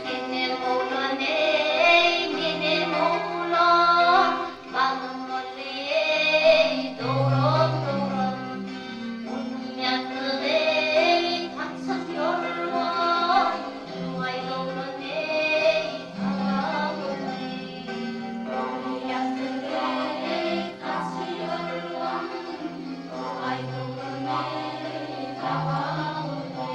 Senem oglan eý, menem oglan, Bagtym boldy eý, dogram, dogram. Burnum ýassyk eý, saçak ýorgan, Togaý dogran eý, saga boldy. Burnum ýassyk eý, saçak ýorgan, Togaý dogran eý, saga boldy.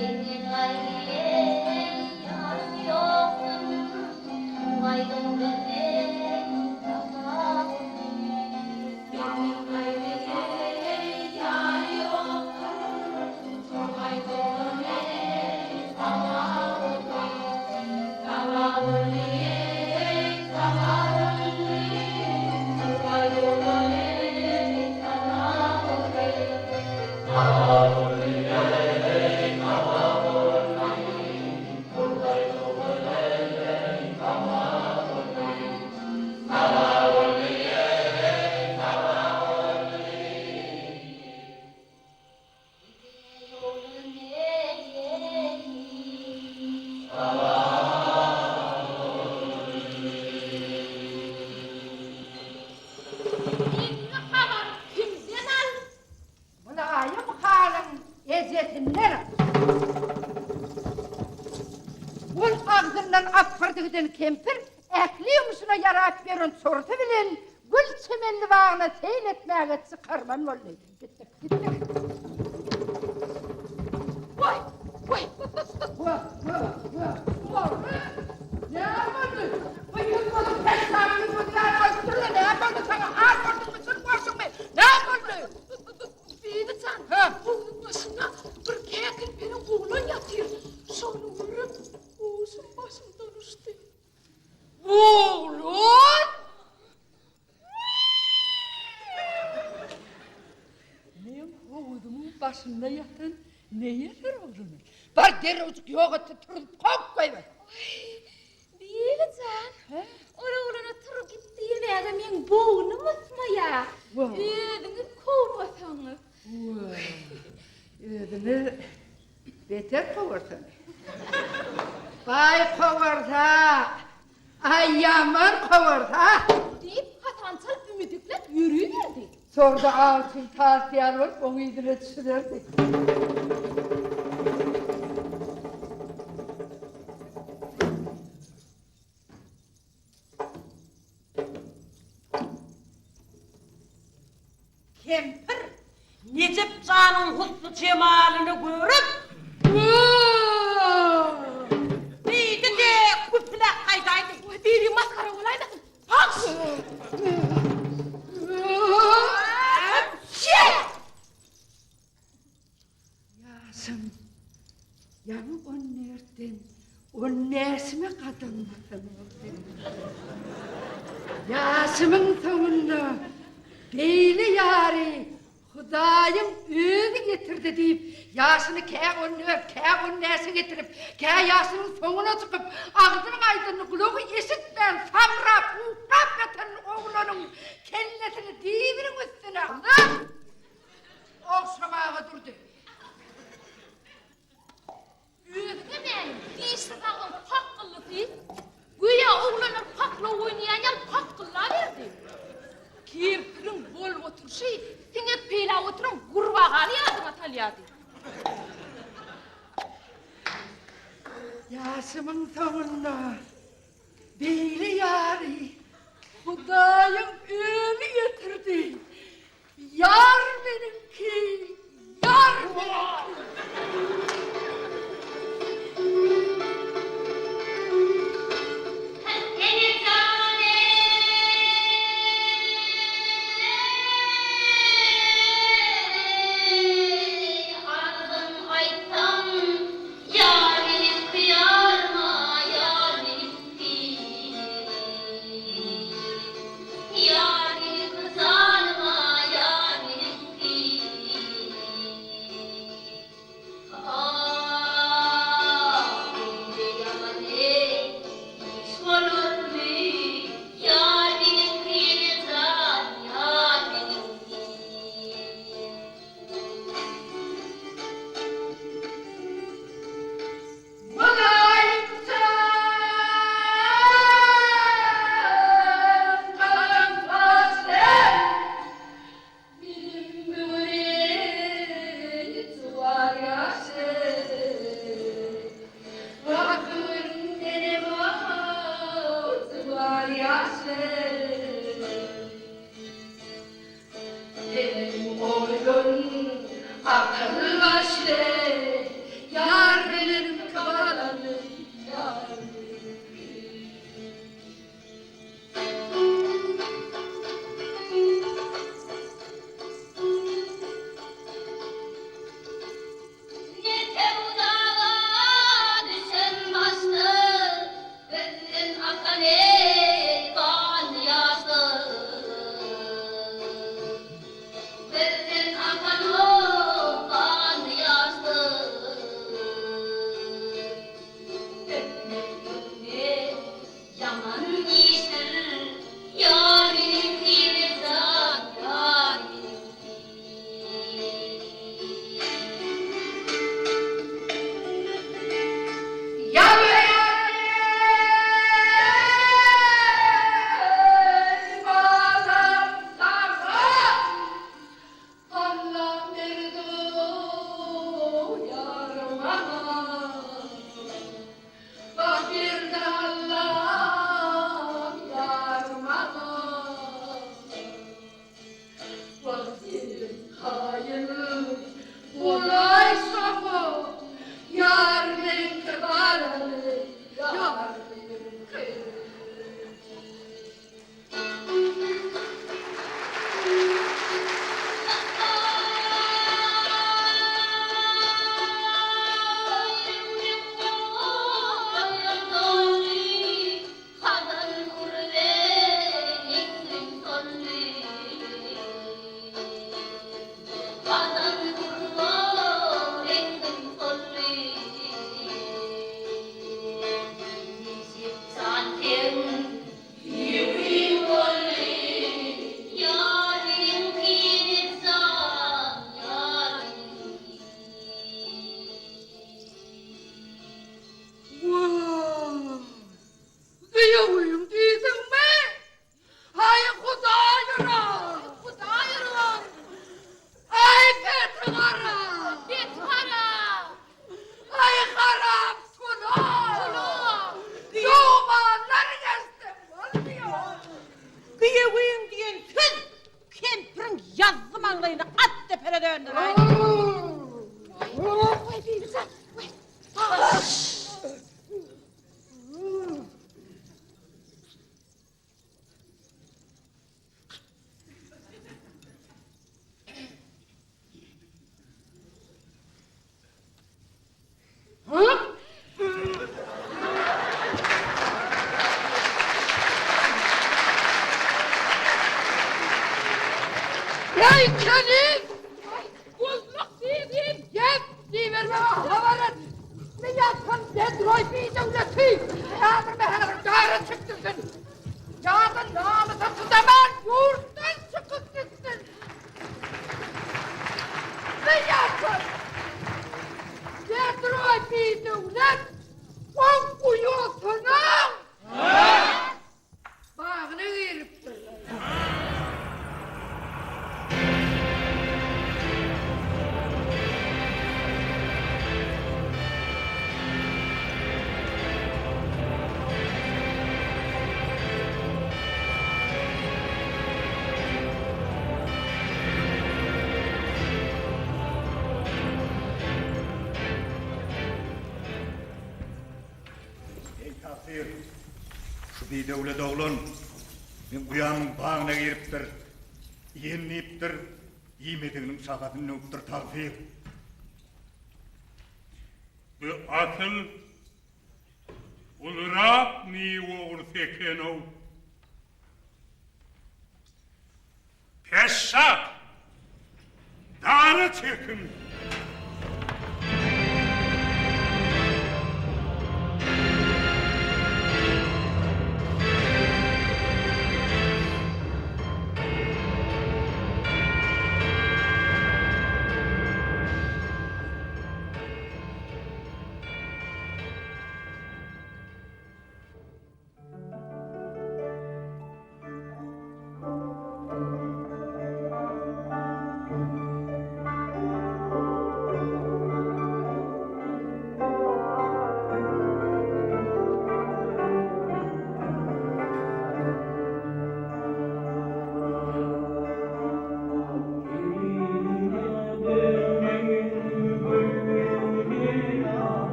Senden gaýry eý, ýarym ýokdur, Togaý döwran eý, saga boldy. Senden gaýry eý, ýar ýokdur, Togaý döwran eý, saga boldy. Saga boldy eý, saga boldy, Togaý döwran eý, saga boldy. Indi habary kimden al? Mylaýym hanyň ejesinden Ol agzyndan apgyrdy giden kempir ähli ýumşuna ýarap ýören çorusy bilen gül çemenli bagyna seýil etmäge çykarman boldy. Gitdik, gitdik. Waý, waý, wah, wah, wah, wah. Näme boldy? Bu ýylmazyň peşnawy. başynda ýatan ne ýeser oglany? Bar derrewjik ýok et-de turuzyp kowup goýber. Oý, Bibi jan, ol oglana tur git diýmäge meň bognum ysmaýar. Özüňiz kowmasaňyz. Waý, özümiz beter kowarsyň. Baý kowarsa, aý ýaman kowarsa. Diýip, Hasan çal ümüdikläp ýöriberdi. Sorda awçyň tas ýaly bolup oň yzyna düşüberdi. Kempir Nejep janyň husny jemalyny görüp, Diýdi-de, güpüläp gaýdaýdy. Waý, biri masgara bolaýmasyn? Pagş! Ýaşym ýaňy on dörtden on bäşime gadam basan boldy. Ýaşymyň soňunda beýle ýary Hudaýyň özi getirdi diýip, ýaşyny kä on dört, kä on bäşe getirip, kä ýaşynyň soňuna çykyp, agzynyň aýdanyny gulagy eşitmän, samrap, uklap ýatan oglanyň kellesini dyzynyň üstüne alyp, ogşamaga durdy. Özüňe mälim, dişsiz agzyň pakgyllysy, göýä oglanlar paklaw oýnaýan ýaly pakgyllaberdi. Kempiriň bolup oturyşy siňek peýläp oturan gurbagany ýadyňa salýardy. Ýaşymyň soňunda beýle ýary Hudaýyň özi getirdi. Ýar meniňki, ýar meniňki. Ene jan eý, arzym aýtsam, ýar meniňki ýarma, ýar meniňki. Ýar meniňki janyma, ýar meniňki. Ah, beýle ýaman eý, iş bolarmy? Ýar meniňki ene jan, ýar meniňki. Mylaýym jan, galam sen, Meniň böwren juwan ýaşym. Bagtym menem juwan ýaşym. Meniň oýun akyl başly, Ýar bilen galany ýar meniňki. Ne sewdaga düşen başly, Gözden akan eý gan ýaşly. giýewiň diýen söz kempiriň ýazzy maňlaýyny at depere dönderäýdi. Waý, Bibijan, waý. Eý, keniz! Gulluk diýdiň, gep diýiberme habar et. Men ýatan bedroý bidöwleti häzirme-häzir dara çekdirsin. Ýa-da namysa çydaman ýurtdan çykyp gitsin. Men ýatan bedroý bidöwlet oň uýasynyň bagyna giripdir. Eý, tagsyr, şu bidöwlet oglan meň uýamyň bagyna giripdir. Iýen diýipdir, iýmediginiň şahasyny döwüpdir, tagsyr. Bu asyl Ulurak miwe ogrusy eken-ow. Peşşak! Dara çekiň!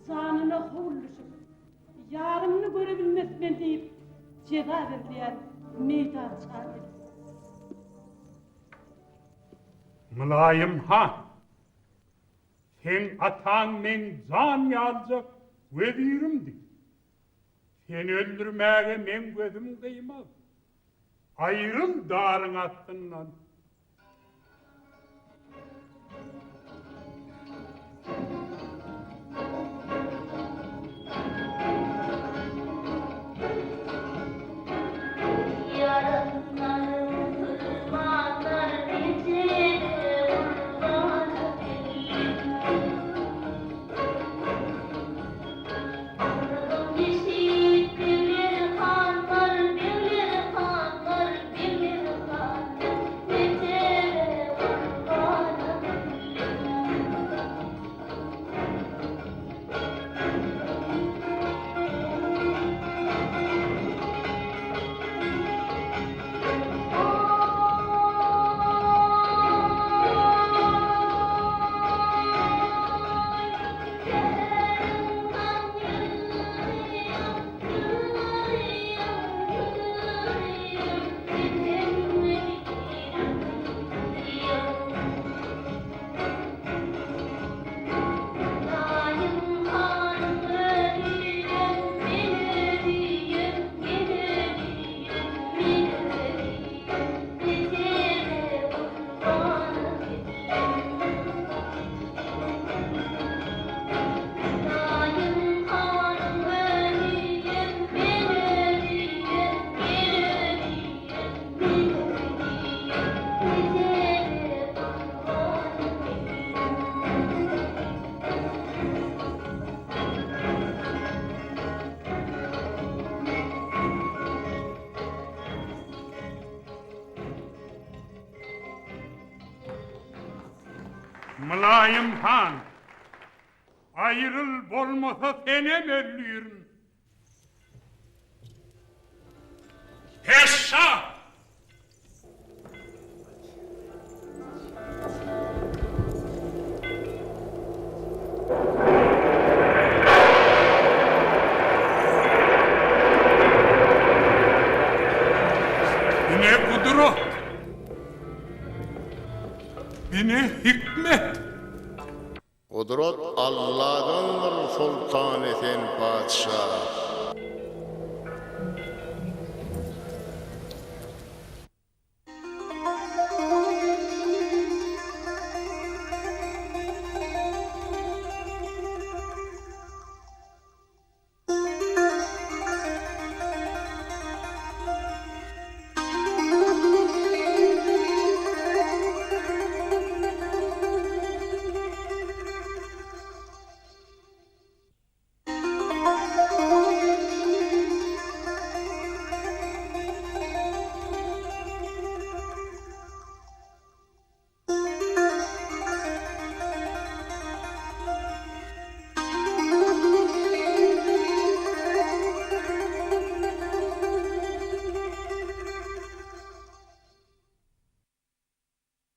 Janyna howul düşüp, ýarymyny görebilmes men diýip, jeza berilýän meýdança gelip. Mylaýym han, seň ataň meň jan ýaljak wezirimdi. Seni öldürmäge meň gözüm gyýmaz. Aýryl daryň astyndan. Mylaýym han, aýryl bolmasa senem öldürin. Peşşa! Ine gudrat! Ine hikmet! Gudrat Alladandyr Soltan Esen patyşa.